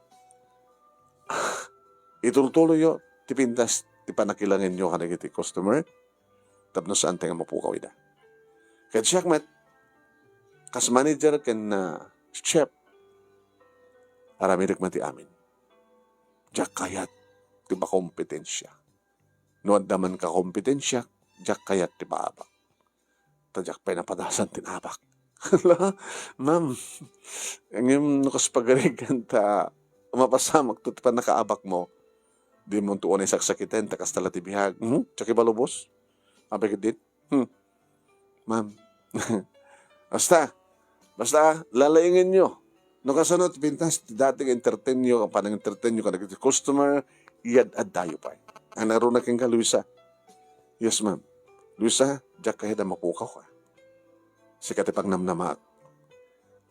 Itultuloyyo ti pintas ti panakilangenyo kadagiti customer tapno saan ti nga mapukaw ida. Ket siak met, kas manager ken, ah, chef, aramidek met ti amin. Diak kayat ti makompetensia. No adda man kakompetensiak, diak kayat ti paabak. Ta diak pay napadasan ti naabak. Hala, ma'am, ngem no kas pagarigan ta mapasamakto ti pannakaabakmo, dimo unay saksakiten ta kasta la ti biag. Hmm? Diak ibalubos? Apay ketdin? Hmm. Ma'am. Basta, basta, lalaingenyo. No kasano ti pintas ti dati nga entertainyo, panang-entertainyo kadagiti customer, iyad-addayo pay. Anaruna kenka, Luisa? Yes, ma'am. Luisa, diak kayat a mapukawka. Sika ti pangnamnamaak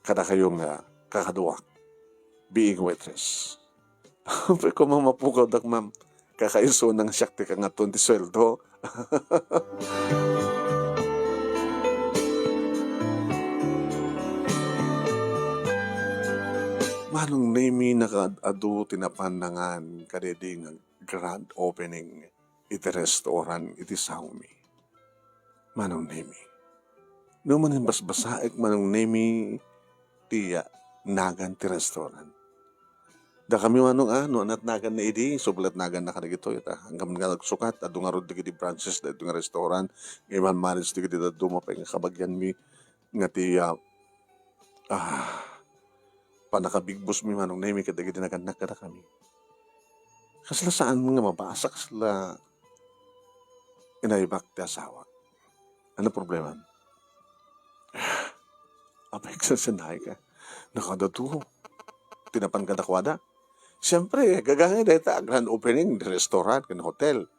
kadakayo nga kakaduak, being waitress. Apay koma mapukawdak, ma'am. Kakaisuna nga siak ti kangaton ti sueldo. Manong Nemi, nakaad-adu ti napan nangan kadaydi nga grand opening iti restaurant iti saomi. Manong Nemi. No manimbasbasaek, Manong Nemi, ti, ah, nagan ti restaurant. Dakami, Manong, a, no anat-naganna idi, sublet naganna kadagitoy, ta, anggaman nga nagsukat, adu ngarud dagiti branches daytoy nga restaurant, nga iman-manage dagiti dadduma pay nga kabagianmi, nga ti, ah, ah, pannakabigbosmi, Manong Nemi, kadagiti nagannak kadakami. Kasla saan nga mabasa, kasla inaybak ti asawak. Ano problema? Apay, agsansanay ka. Nakaad-adu ti napan kadakuada. Siempre, gagangay dayta a grand opening, restaurant, ken hotel.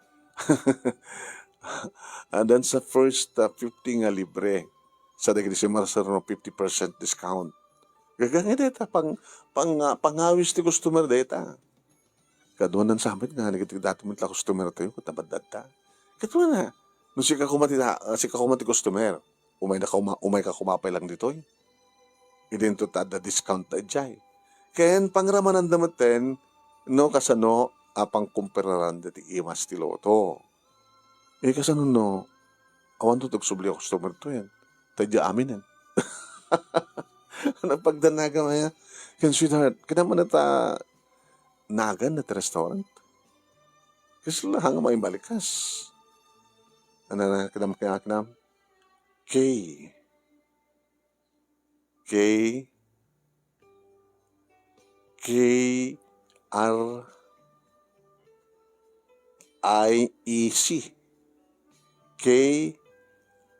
And then sa first, uh, fifty nga libre, sa dagiti sumarsaruno, fifty percent discount. Gagangay dayta, pang, pang, uh, pangawis ti customer dayta. Kaduanan sa met nga, nagiti dati met la customer tayo, ket nabaddadta. Ket wen, no sika koma ti, ah, sika koma ti customer, umay na koma, umay ka koma pay lang ditoy. Idinto ta adda discount ta idiay. Ken pangramananda metten, no kasano a pangkumperaranda ti imas ti loto. Eh, kasano no, awan to tagsubli a customer to yan. Ta idiay aminen. Nagpagdanagan aya. Ken, sweetheart, kinamana ta nagan na ti restaurant. Kasla nga maimalikas. Ano na, kinam-, kinam-, kinam? K. K. K R I E C. K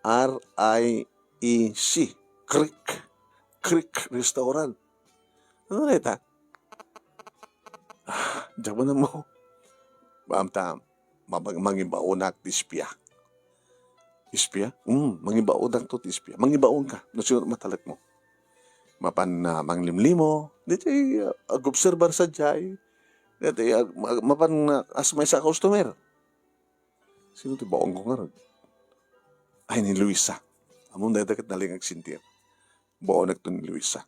R I E C. Creek. Creek Restaurant. Ano na ita? Ah, diak man ammo. Maamtam, mamang-, mangibaonak ti espia. Espia? Hmm, mangibaonakto ti espia. Mangibaonka no sino matalekmo. Mapan, ah, manglimlimo, ditoy, ah, agobserbar sadiay. Ditoy, ah, ma-, mapan, ah, as maysa a customer. Sino ti baonko ngarud? Ay, ni Luisa. Ammom dayta ket nalingag sentir. Baonakto ni Luisa.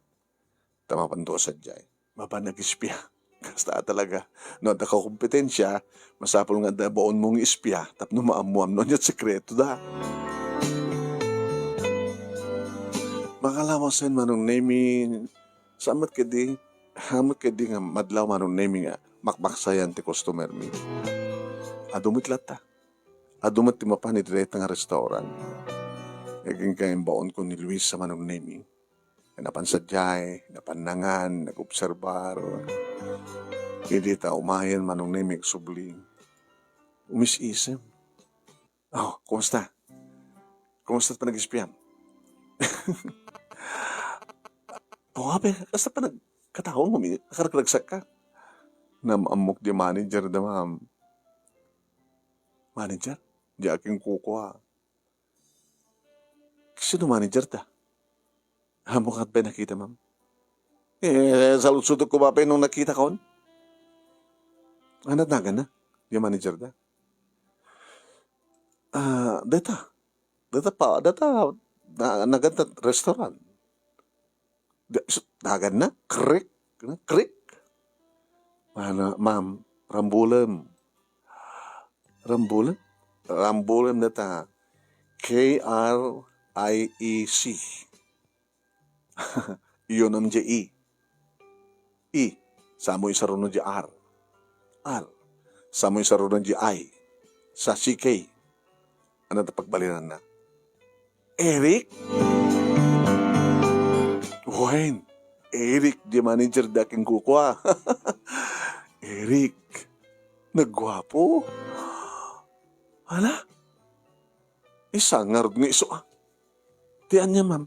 Ta mapanto sadiay. Mapan nag-espia. Kasta talaga. No adda ka kompetensia, masapul nga adda baonmo nga espia tapno maammoam no ania ti sekreto da. Makalawasen, Manong Nemi, saan met ketdi, saan met ketdi nga madlaw, Manong Nemi, nga makmaksayan ti customer mi. Adu met latta. Adu met ti mapan iti dayta nga restaurant. Agingga imbaonko ni Luisa, Manong Nemi. Napan sadiay, napan nangan, nag-obserbar. Idi ta umayen, Manong Nemi, agsubli. Umis-isem. Oh, kumusta? Kumusta panag-espiam? Buwabe, kasta panagkataong umi-, nakaragragsak ka. Nam-ammok di manager da, ma'am. Manager? Di akin kukua. Sino manager da? Ammok ket pay nakita, ma'am. Eh, saludsodek koma pay no nakitakon. Ania ti naganna? Di manager da? Ah, dayta. Dayta pa, dayta, na-, naganna restaurant. Da-, s-, naganna? Creek? Creek? Mana, ma'am, rambulem. Rambulem? Rambulem dayta. K R I E C. Iyonem di E. E. Samo isaruna di R. R. Samo isaruna di I. Sa C K. Ania ti pagbalinanna? Eric? Wen, Eric, di manager da ken kukua. Eric. Nagguapo? Hala? Isa ngarud nga isu, ah. Ti ania, ma'am?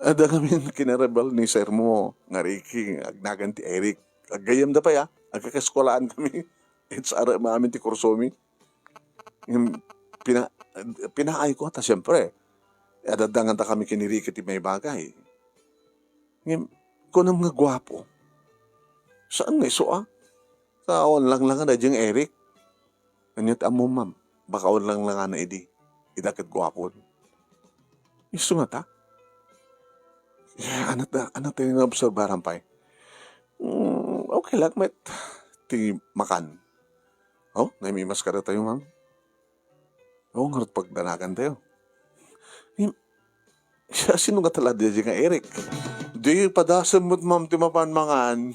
Adda ngamin kinaribal ni sir mo nga Ricky, agnagan ti Eric. Aggayamda pay, ah. Agkakaeskuelaan kami. H R M amin ti kursomi. Ngem, pina-, pinaayko ta, siempre, adadanganta kami ken ni Ricky ti maibagay. Ngem, kunam nga guapo. Saan nga isu, ah? Kawan lang lang na daydiay nga Eric. Ania ti ammom, ma'am? Baka awan lang lang na idi. Ida ket guapon. Isu ngata? Yeah, ania ta, ania ta nga obserbaran pay? Mm, okay lang met ti makan. Oh, naimimas kada tayo, ma'am. Oo, ngarud pagdanagan tayo. Ni, siasino nga talad daydiay nga Eric? Di padasem met, ma'am, ti mapan mangan.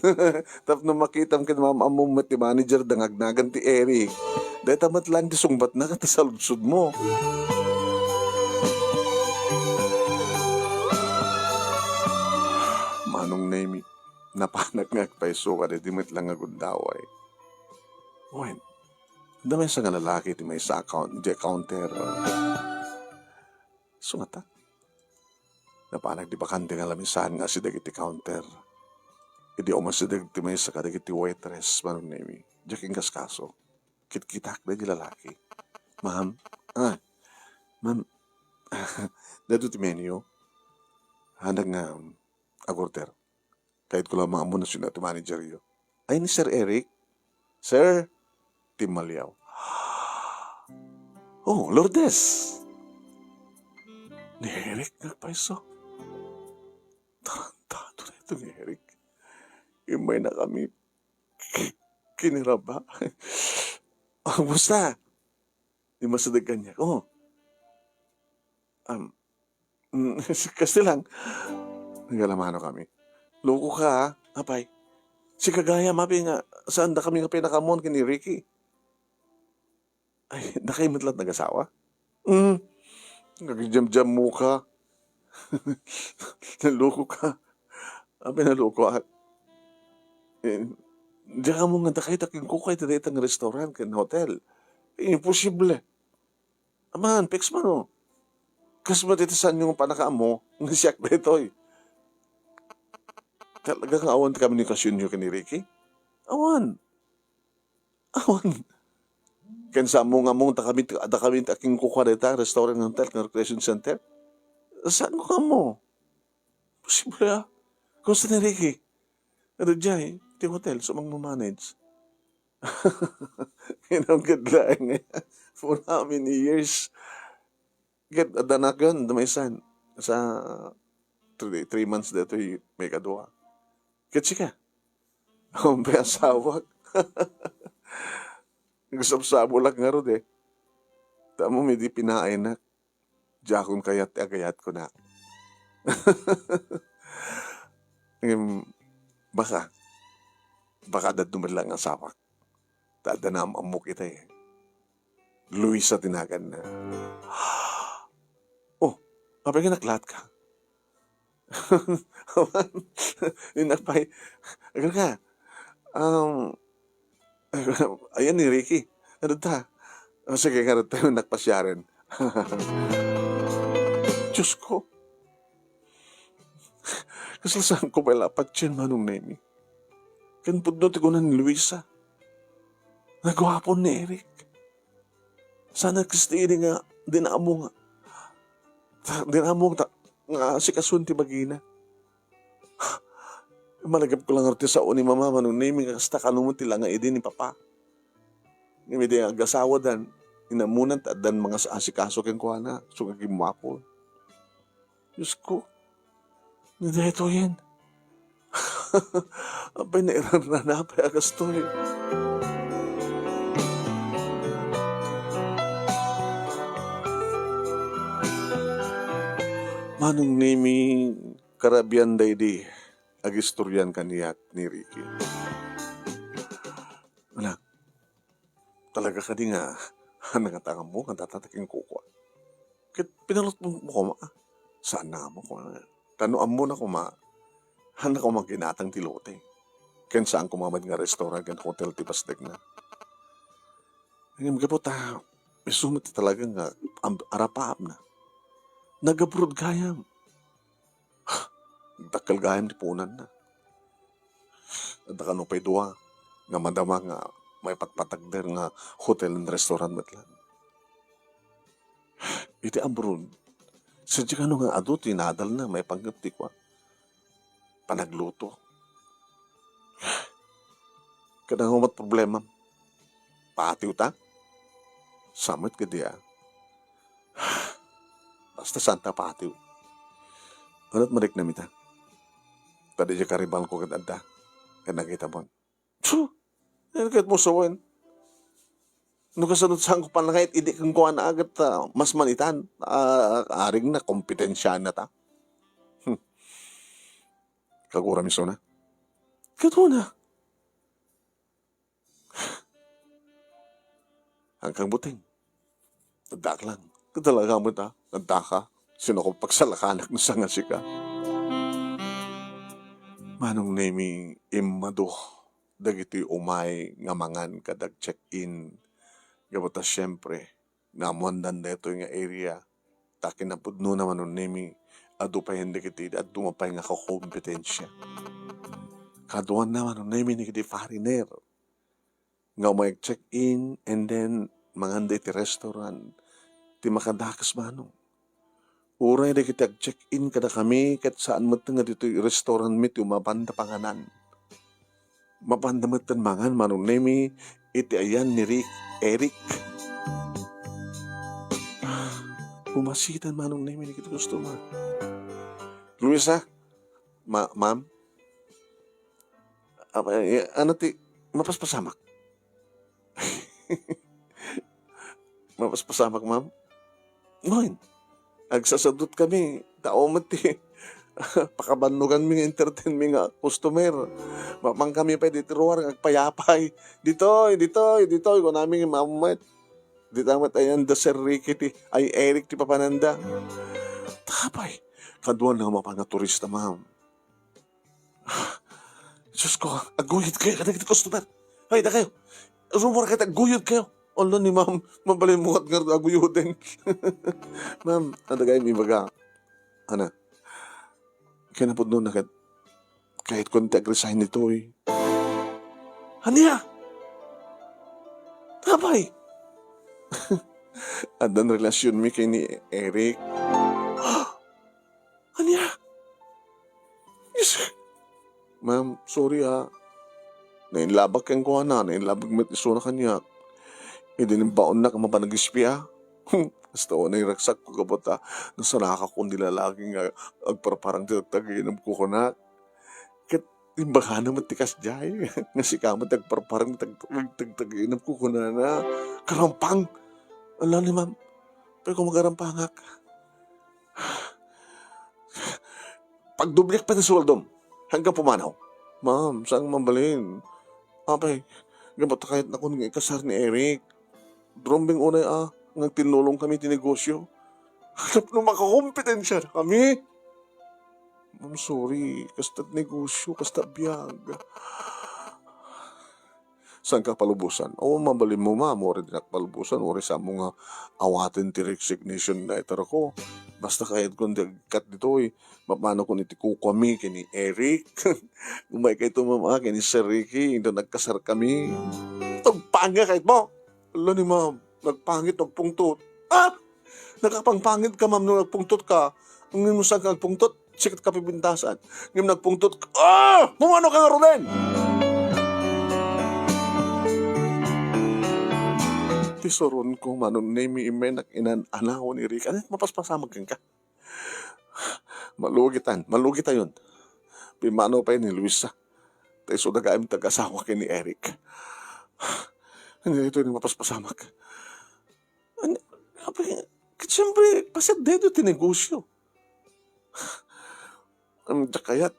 Tapno makitam ken ma'am ammom met ti manager da nga agnagan ti Eric. Dayta met laeng ti sungbatna ket saludsodmo. Manong Nemi, napanak nga agpayso kadi di met lang nga gundaway. Wen, adda maysa nga lalaki ti maysa a count-, di counter. Sungata. Napanak di bakante nga lamisaan nga asideg iti counter. Idi umasideg ti maysa kadagiti waitress, Manong Nemi, diak inkaskaso. Kitkitak daydi lalaki. "Ma'am, ah, ma'am, daytoy ti menu. Haandak nga, um, ag-order." Kayatko la maammo no sino ti manageryo. Ay, ni Sir Eric? Sir, timmaliaw. Oh, Lourdes! Ni Eric nga payso. Tarantado na ito ni Eric. Immay na kami. Kiniraba. Oh, kumusta? Di masideg kaniak. Oh. Um, mm, kasta lang. Nagalamano kami. Loko ka, ah. Apay. Sika gayam, abi nga, saan da kami nga pinakaammuan ken ni Ricky? Ay, dakay met la't nagasawa? Hmm, agjamjammoka. Naloko ka. Apay, naloko, ah. Eh, diak ammo nga dakay ta kenkukuak iti dayta nga restaurant ken hotel. Imposible. Aman, fix man, oh. Kas met iti saanyo nga pannakaammo nga siak daytoy. Talaga nga awan ti komunikasionyo ken ni Ricky? Awan. Awan. Ken saanmo nga ammo nga dakami, dakami ti akinkukuak dayta restaurant, hotel, ken recreation center? Saanko nga ammo? Posible, ah. Kumusta ni Ricky? Adu diay, ti hotel, isu a mangmamanage. Ngem ket laeng. For how many years? Ket adda anak, ken adda maysa. Sa three, three months daytoy maikadua. Ket sika? Awan pay asawak. Nagsabsabulak ngarud, eh. Ta ammom idi pinaaynak, diakon kayat ti agayat, kunak. Ngem, baka, baka adda met laeng asawak. Ta adda naam-ammok itay. Luisa ti naganna. Oh, apay nga naklaatka? Innak pay. Agarka. Um, ayan ni Ricky. Ano ta? O, sige, ngarud tayo nagpasiaren. Diyos ko. Kasla saanko pay la patien, Manong Nemi. Ken pudno ti kuna ni Luisa. Naguapo ni Eric. Saan a kas ti idi nga dinamong, dinamong ta, nga asikason ti bagina. Malagipko la ngarud ti sao ni Mama, Manong Nemi, nga kasta kano met ti langa idi ni Papa. Ngem idi agasawadan, inammona ta addan mangas-asikaso kenkuana, isu nga gimmuapon. Diyos ko, ni daytoyen. Apay, nairarana pay a kastoy. Manong Nemi, karabian daydi agistorian kaniak ni Ricky. Anak, talaga kadi nga, nga nangatangam mo nga data ti kenkukuak? Ket pinalutmo koma, ah. Saan na nga mo koma. Ta no ammona koma, saan na koma ginatang ti lote. Ken saan koma met nga restaurant ken hotel ti pasdekna. Ngem gapu ta, isu met ti talaga nga am-, arapaapna. Nag-abroad gayam. Dakkel gayam ti punanna. Adda kano pay dua nga madama nga maipatpatagder nga hotel and restaurant met laeng. Iti abroad, sadino kano nga adu ti nadalna maipanggep ti kua, panagluto. Ket ania met problemam? Patiw ta? Sa met kadi a. Basta saan ta patiw. Anat mariknam ita? Ta diay karibal ko ket adda. Ket nakitam. Tsu! Ket mo sawen. No kasano saanko pannangayat idi kenkuana ket, ah, mas manitan. Ah, arigna, kompetensiana ta. Hmm. Kaguram isuna. Ket una. Agkang buteng. Addak lang. Talaga met, ah. Adda ka. Sino ko pagsalakanak no saan nga sika? Manong Nemi, immadu dagiti umay nga mangan kada ag-check-in. Gapu ta, siempre, naammoandan daytoy nga area. Ta kinapudnona, Manong Nemi, adu pay dagiti adu pay nga kakompetensia. Kaduanna, Manong Nemi, dagiti foreigner nga umay ag-check-in and then manganda iti restaurant ti makadakes, Manong. Uray dagiti ag-check-in kadakami ket saan met nga ditoy restaurant mi ti umapanda panganan. Mapanda metten mangan, Manong Nemi, iti ayan ni Rick, Eric. Umasidan, Manong Nemi, dagiti customer. Luisa, ma-, ma'am? Ah, eh, ano ti, mapaspasamak? Mapaspasamak, ma'am? Ngayon, agsasadutkami, tao met ti pakabannoganmi nga entertainmi nga customer. Mapankami pay ditoy ruar nga agpayapay. "Ditoy, ditoy, ditoy," kunami nga mammet. Dita met ayan da Sir Ricky ti, ay, Eric ti papananda. Tapay, kaduana a mapan a turista, ma'am. Diyos ko, aguyod kayo kadagiti customer. Ay, dakayo. Rumor ket aguyod kayo. Ala ni ma'am, mabalin mo ket nga aguyuden. Ma'am, adda gayam ibaga. Ana, kinapudno na ket, kayatko ti ag-resign ditoy. Ania? Apay? Addan relasionmi ken ni Eric. Ania? Yes. Ma'am, sorry, ha. Nainlabak kenkuana, nainlabak met isuna kaniak. Idi imbaonnak a mapan ag-espia. Kasta unay ragsakko, gapu ta nasarakakon ti lalaki nga agparparang ti tagtagiinumko kunak. Ket imbagana met ti kasdiay, nga sika met ti agparparang ti tag-, tagtagiinumko kunana. Karampang! Ala ni ma'am, apay ko magarampangak? Pagdobliak pay ti sueldom. Hanggang pumanaw. Ma'am, saan mabalin? Apay, gapu ta kayatnakon nga ikasar ni Eric. Drumbeng unay a, nga agtinnulongkami ti negosyo. Tapno makakompetensya kami. Ma'am, sorry. Kasta ti negosyo, kasta biag. Saanka palubosan? Awan mabalinmo, ma'am, uray dinak palubosan, uray saanmo nga awaten ti resignation letterko. Basta kayatkon ti agikkat ditoy, mapanakon iti kukuami ken ni Eric. Umaykayto, ma'am, a, ken ni Sir Ricky, inton nagkasarkami. Agpangit kayatmo? Ala ni ma'am, nagpangit, nagpungtot. Ah! Nakapangpangitka, ma'am, no nagpungtotka. Ngem no saanka nagpungtot, sikat ka pipintasan. Ngem nagpungtot, ah! Pumanoka ngaruden! Ti suronko, Manong Nemi, immay nak inan-anaw ni Rick. Ania ti mapaspasamak kenka? Malugitan, malugitayon. Pimmanaw pay ni Luisa. Ta isu dagayam ti agasawa ken ni Eric. Ania daytoy ti mapaspasamak? Ania, apay, ket siempre, pasiat daytoy ti negosyo. Am, diak kayat.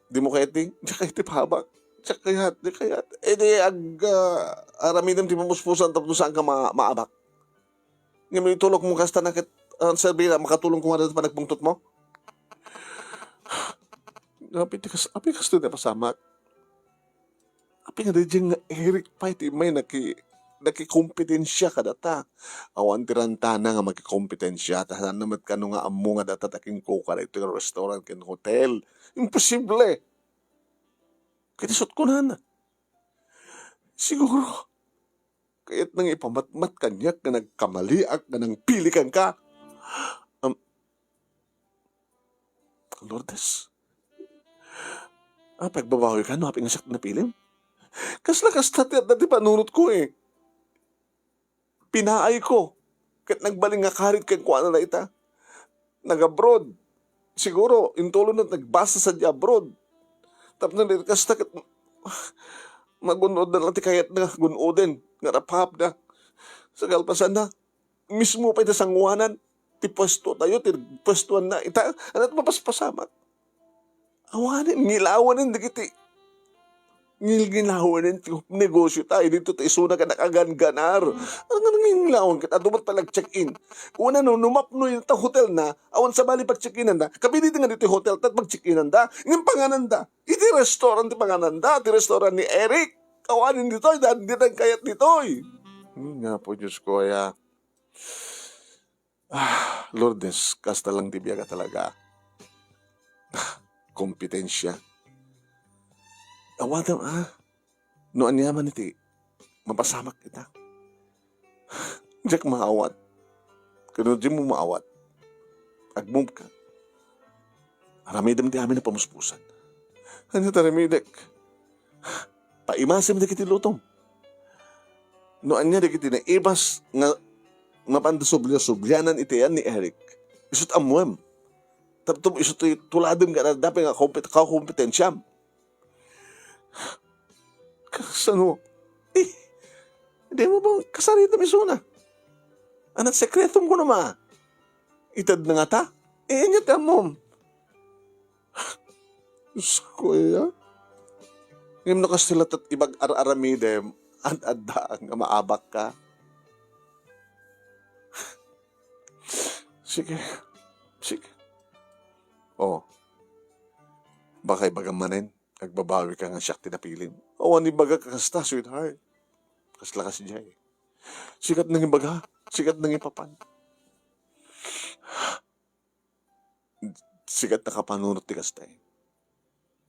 Dimo kayat ti, diak kayat ti paabak. Diak kayat, diak kayat. Eh, di ag-, ah, aramidem ti papuspusan tapno saanka ma-, maabak. Ngem itulokmo kasta na ket, ah, serbi na, makatulong koma dayta panagpungtotmo? Apay ti kas-, apay kastoy ti napasamak? Apay nga daydiay nga Eric pay ti immay naki-, nakikompetensya kadata? Awan ti rantana nga makikompetensya, ta saanna met kano nga ammo nga data ti kinkuka daytoy nga restaurant ken hotel. Imposible! Ket isut' kunana, siguro, kayatna nga ipamatmat kaniak nga nagkamaliak nga nangpili kenka. Am, Lourdes, ah, pagbabawika no apay nga siak napilim? Kasla kasta ti adda ti panunotko, eh. Pinaayko, ket nagbalin nga karit kenkuana dayta. Nag-abroad. Siguro, intulonna ti nagbasa sadiay abroad. Tapno di kasta ket magun-odna lang ti kayatna nga gun-oden, nga rapapna. Sa kalpasanna, mismo pay ti sangoanan ti puestotayo, ti puestoanna. Ita, ania ti mapaspasamak? Awanen, ngilawanen dagiti, ngilngilawanen ti negosyo ta, dito ta isuna ka nakaganganar. Ano nga nangingilawan ket adu met pala check-in? Una no, no mapno yung ta hotel na, awan sabali pag-check-inan da. Kapili nga dito hotel ta pag-check-inan da. Ngem panganan da. Iti restaurant ti panganan da, ti restaurant ni Eric. Awanen ditoy, da, di kayat ditoy. Hmm, nga po, Diyos ko, ya. Ah, Lourdes, kasta lang ti biag a talaga. Ah, kompetensya. Awatam, ah. No aniaman iti mapasamak ita. Diak maawat. Kano di mo maawat? Agmove ka. Aramidem ti amin a pamuspusan. Ania ti aramidek? Paimasem dagiti lutom. No ania dagiti naibas nga mapanda sublia-sublianan iti ayan ni Eric, isut' ammoem. Tapno isu ti tuladem nga adda pay nga kompet-, kakompetensiam. Kasano? Eh, di mo ba kasaritam isuna? Anat sekretom ko naman. Ited na nga ta? Eh, anya ti ammom? Diyos ko, iya. Ngem no kasta latta ti ibag-ar-aramidem, ad-adda nga maabak ka. Sige. Sige. Oh. Baka ibagam manen, agbabawika nga siak ti napilim. Awan ibagak a kasta, sweetheart. Kasla kasdiay. Sika ti nangibaga, sika ti nangipapan. Sika ti nakapanunot ti kasta, eh.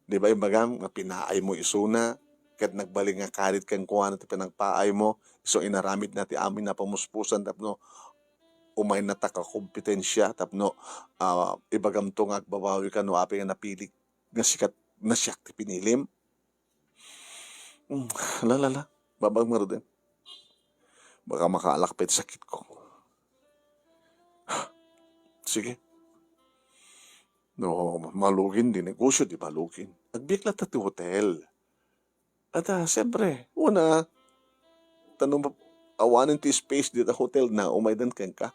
Di ba, ibagam nga pinaaymo isuna, ket nagbalin nga karit kenkuana ti panagpaaymo, isu inaramidna ti amin a pamuspusan tapno umayna ta kakompetensia, tapno, ah, ibagamto nga agbabawika no apay nga napilik nga sikat, nga siak ti pinilim? Hmm, la, la, la. Babag ngaruden. Baka makaalak pay ti sakitko. Sige. No, malugin di negosyo, di malugin. Agbiag latta ti hotel. At, ah, siyempre, una, ta no map-, awanen ti space dita hotel na umaydan kenka.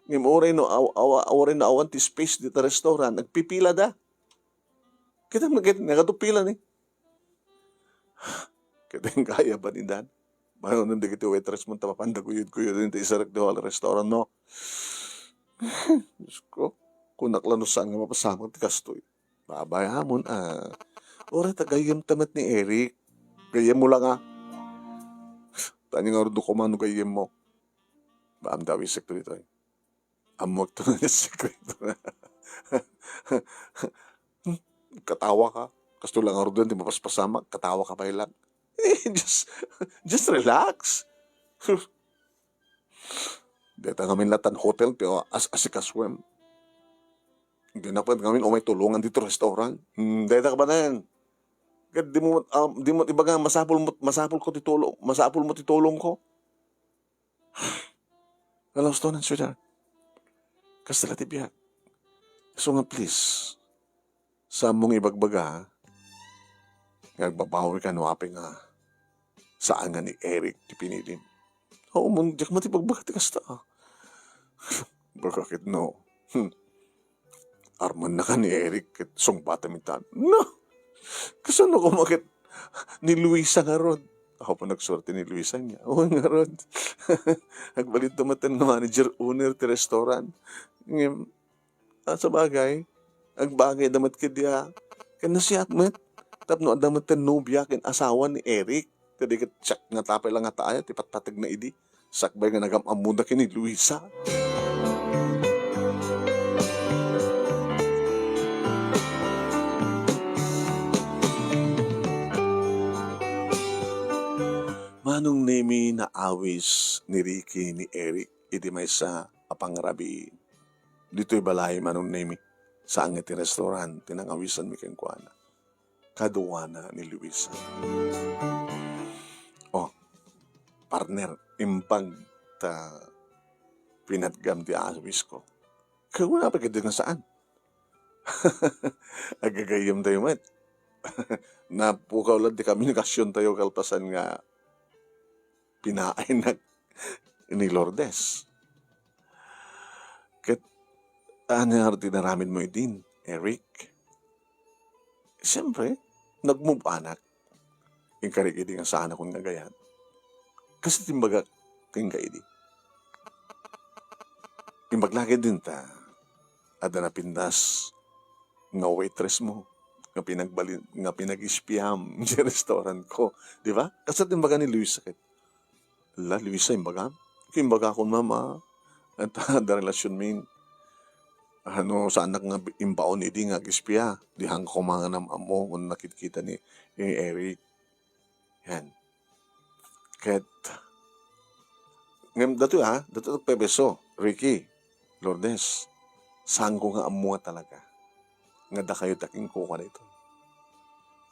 Ngem uray no aw-, awa-, uray no awan ti space dita restaurant, agpipila da. Kita, kita, nagadu pila ni. Kita yung kaya ba ni Dan? Mano nang dagiti waitress mo, tapapanda guyod-guyod, yung isarek di wala restaurant mo. Diyos ko, kunak lang no saan nga mapasamak ti kastoy. Babayamon, ah. Uray ta gayyem ta met ni Eric. Gayyem mo lang, ah. Tani nga urdo ko mano gayyem mo. Baam daw isek to ditoy. Ammoek to nga sekreto na. Katawa ka. Kasto lang nga urdo ti mapaspasamak. Katawa ka pay lang. Eh, just, just relax. Deta ngamin latan hotel ti as-, asikasuem. Di na pwede ngamin umay tulongan dito restaurant. Hmm, deta ka ba na yan? Ket di mo, um, di mo ibaga masapul mo, masapul ko ti tulong, masapul mo ti tulong ko. Hello, Stone and Sweetheart. Kasta la ti biag. So nga, please, saan mong ibagbaga, ha? Nga agbabawi ka no apay nga saan nga ni Eric ti pinilim. Oo, mun, diak man ti bagbaga ti kasta, ah. Baka ket no. Hmm. Armanna ka ni Eric ket sungbatam itan. No! Kasano koma ket ni Luisa ngarud? Apo, nagsuerte ni Luisa niya. Oo, ngarud. Agbalin ta met nga manager, owner ti restaurant. Ngem, ah, sabagay, agbagay da met ket dia. Ken nasiat met. Tapno adda met ti nobia ken asawa ni Eric. Ket di ket siak nga tapay lang nga taaya ti patpategna idi. Sakbay nga nagam-ammoda ken ni Luisa. Manong Nemi, naawis ni Ricky ni Eric iti maysa a pangrabii. Ditoy balay, Manong Nemi, saan nga ti restaurant ti nangawisanmi kenkuana. Kaduana ni Luisa. Oh, partner, imbag ta pinatgam ti awisko. Kuna pa gid nga saan? Agagayyem tayo met. Napukaw lang ti komunikasion tayo kalpasan nga pinaaynak ni Lourdes. Ket, ania ti naramid mo idin, Eric? Siyempre, nagmove anak. Inkarik idi nga saanakon nga agayat. Kas ti imbagak kenka idi. Imbag la ket idin ta, adda napintas nga waitress mo, nga pinagbalin, nga pinag-espiam iti restaurant ko. Di ba? Kas ti imbaga ni Luisa ket, "La, Luisa, imbagam?" Imbagakon, mama. Anta, adda relasionmi. Ano, saanak nga imbaon idi nga ag-espia. Di hangko nga nam-ammo, kun nakitkita ni, ni Eric. Yan. Ket, ngem datoy, ha? Datoy agpepeso. Ricky, Lourdes, saanko nga ammo nga talaga nga dakayo ti kenkuana daytoy.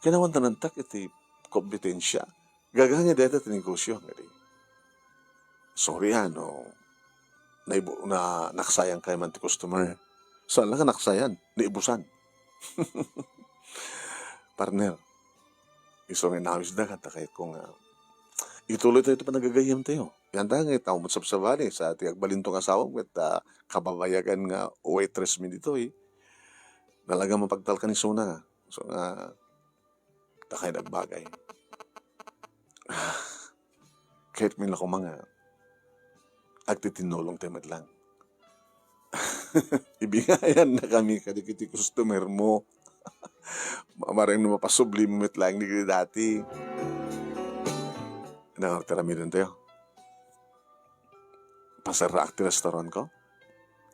Kinawantanantak iti kompetensia. Gagangay dayta ti negosio, ngadi. Sorry, ah, no naibu-, na, naksayan kayo man ti customer. Saan lang ka naksayan, naibusan. Partner, isu nga inawisda, kanta kayatko nga ituloy tayo ti panagagayyem tayo. Yan ta nga itaw mo sabsabali sa ti agbalinto nga asawam ket, ah, kababayagan nga waitress mi ditoy. Talaga mapagtalkan isuna. So nga, ta kay nagbagay. Kahit may nakumanga, agtitinnulong tayo met lang. Ibingayannakami kadagiti customer mo. Mareng no mapasubli mo met laeng dagiti dati. Ano, tiramiden tayo. Paserraak ti restaurant ko.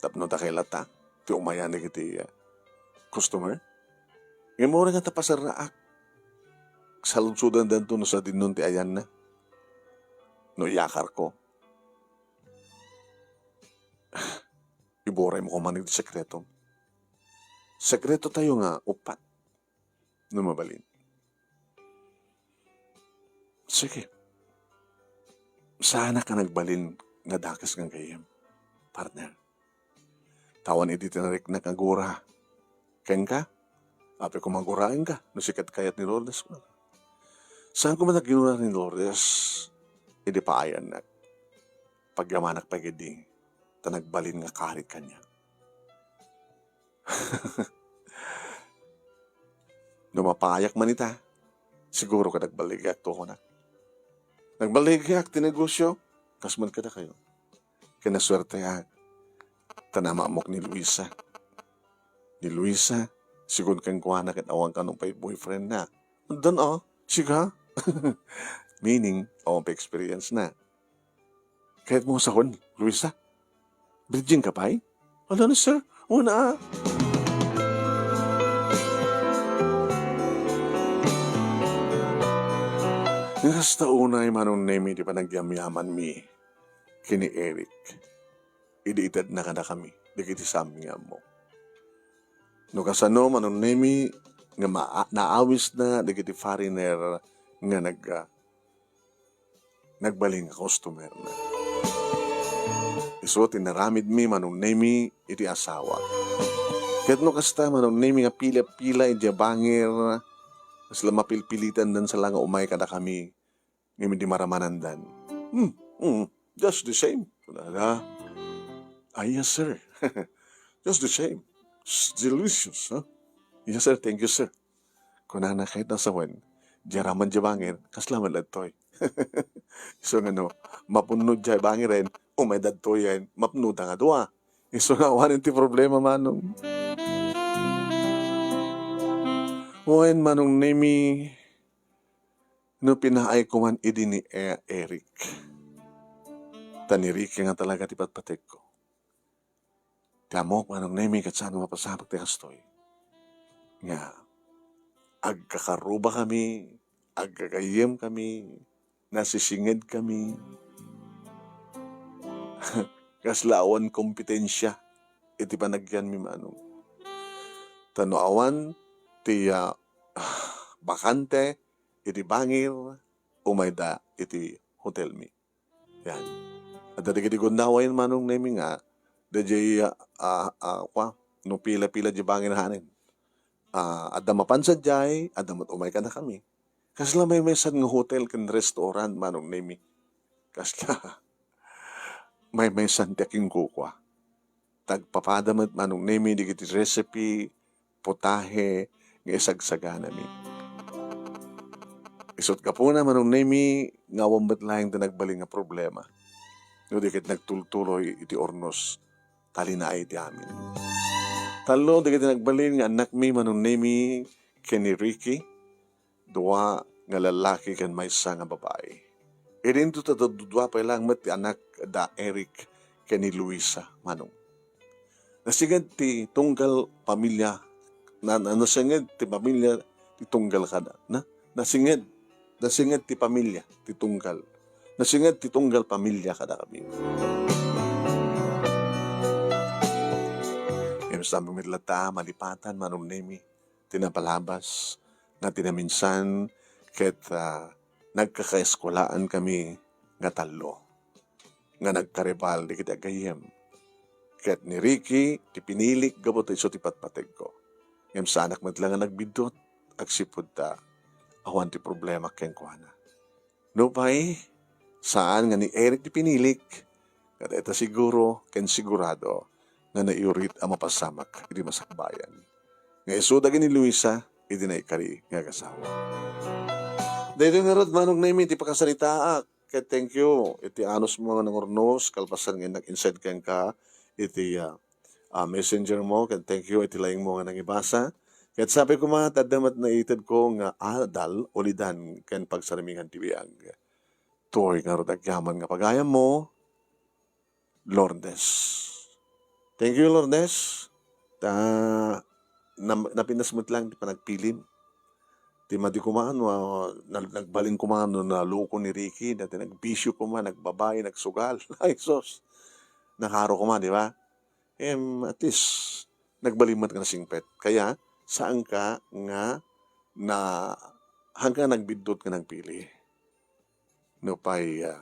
Tapno dakay latta ti umayan dagiti, ah, customer. Ngem uray nga ta paserraak, saludsodandanto no sadinnon ti ayanna. No iyakarko. Iburay mo koma iti sekreto. Sekreto tayo nga upat. No mabalin. Sige. Saanak a nagbalin nga dakes nga gayyem, partner. Ta awan idi tinariknak nga agura kenka, apay koma aguraenka no sika ti kayat ni Lourdes. Saan koma nagginura ni Lourdes idi paayannak. Pagyamanak pay ketdi ta nagbalin nga karik kaniak. No mapaayak man ita, siguro ket nagballigiak to kunak. Nagballigiak ti negosio, kas met kadakayo. Ket nasuerteak, ta namaamok ni Luisa. Ni Luisa, sigun kenkuana ket awan kano pay boyfriend na. Addan a, siga? Meaning, awan pay experience na. Kayatmo nga sawen, Luisa? Virgin ka pay? Ala na, sir. Una, ah. Nga kasta unay, Manong Nemi, ti panagyamyamanmi ken ni Eric. Idi itedna kadakami, dagiti saan nga ammo. No kasano, Manong Nemi, nga maa-, naawisna dagiti foreigner nga nag-, ah, nagbalin nga customer na. Isu ti naramidmi, Manong Nemi, iti asawa. Ket no kasta, Manong Nemi, nga pila-pila idiay bangir, kasla mapilpilitandan sala nga umay kadakami, ngem idi maramanandan. Hmm, hmm, just the same. Kunada, "Ah, yes, sir. Just the same. It's delicious, huh? Yes, sir. Thank you, sir." Kunana ket a sawen, diay raman diay bangir, kasla met daytoy. Isu nga no, mapudno diay bangiren, umay daytoyen, mapudnoda nga dua. Isu nga awanen ti problema, Manong. Wen, Manong Nemi, no pinaayko man idi ni E-, Eric. Ta ni Ricky nga talaga ti patpategko. Ti ammok, Manong Nemi, ket saan nga mapasamak ti kastoy. Nga agkakarubakami, agkagayyemkami, nasisingedkami. Kasla awan kompetensia iti panagyanmi, Manong. Ta no awan ti, ah, bakante iti bangir, umayda iti hotelmi. Yan. Adda dagiti gundaway, Manong Nemi, nga, daydiay, ah, ah, ah, kwa, no pila-pila diay bangir hanen. Ah, adda mapan sadiay, adda met umay kadakami. Kasla maymaysan nga hotel ken restaurant, Manong Nemi. Kasla maymaysan ti akinkukua. Tagpapada met, Manong Nemi, dagiti recipe, putahe nga isagsaganami. Isut' gapuna, Manong Nemi, nga awan met laeng ti nagbalin nga problema. No di ket nagtultuloy iti urnos, talinaay ti amin. Tallo dagiti nagbalin nga annakmi, Manong Nemi, ken ni Ricky, dua nga lallaki ken maysa nga babai. Idinto ta dua pay laeng met ti anak da Eric ken ni Luisa, Manong. Nasinged ti tunggal pamilya, na, na, nasinged ti pamilya ti tunggal kada, na, nasinged, nasinged ti pamilya ti tunggal. Nasinged ti tunggal pamilya kadakami. Ngem saan met latta malipatan, Manong Nemi, ti napalabas nga ti naminsan ket, ah, nagkakaeskuelaan kami nga tallo nga nagkaribal dagiti agayyem. Ket ni Ricky ti pinilik gapu ta isu ti patpategko. Ngem saanak met la nga nagbiddut agsipud ta awan ti problema kenkuana. Nupay, saan nga ni Eric ti pinilik, nga dayta siguro ken sigurado nga naiurit a mapasamak iti masakbayan nga isu dagiti ni Luisa iti naikari nga agasawa. Daytoy ngarud, Manong Nemi, ti pakasaritaak, ket thank you iti anusmo nga nangurnos kalpasan nga innak inside kenka iti, ah, ah, messenger mo, ken thank you iti laing mo nga nangibasa. Ket sapay koma, ta adda met naitedko nga adal, ulidan ken pagsarmingan ti biag. Toy ngarud agyaman nga pagayam mo, Lourdes. Thank you, Lourdes. Ta, nam-, napinas met lang ti panagpilim. Ti madi koma, no, na-, nagbalin koma no naloko ni Ricky, dati nagbisyo koma, nagbabayi, nagsugal. Ay, sus. Nakaro koma, di ba? Em, at least, nagbalin met nga nasingpet. Kaya, saan ka nga na, hangka nagbiddut nga nagpili. No pay, ah,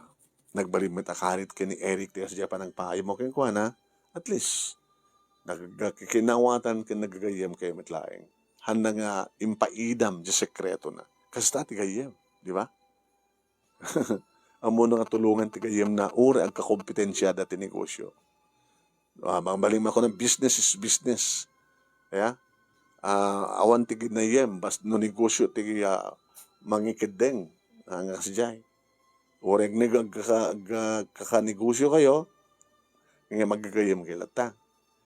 nagbalin met a karit ken ni Eric ti kasdiay panagpaayam mo kenkuana, at least, nagkikinaawatan ken naggagayyem kayo met laeng. Handa nga impaidam ti sekretona. Kasta ti gayyem, di ba? Ammona nga tulongan ti gayyemna, uray agkakompetensiada ti negosio. Ah, bangbalin ako ng business is business. Ya? Ah, awan ti ginayyem, bas-, no negosyo ti, ah, mangikeddeng, ah, nga kasdiay. Uray nag-, agkaka-, agka-, kakanegosyo kayo, nga maggagayyem kayo latta.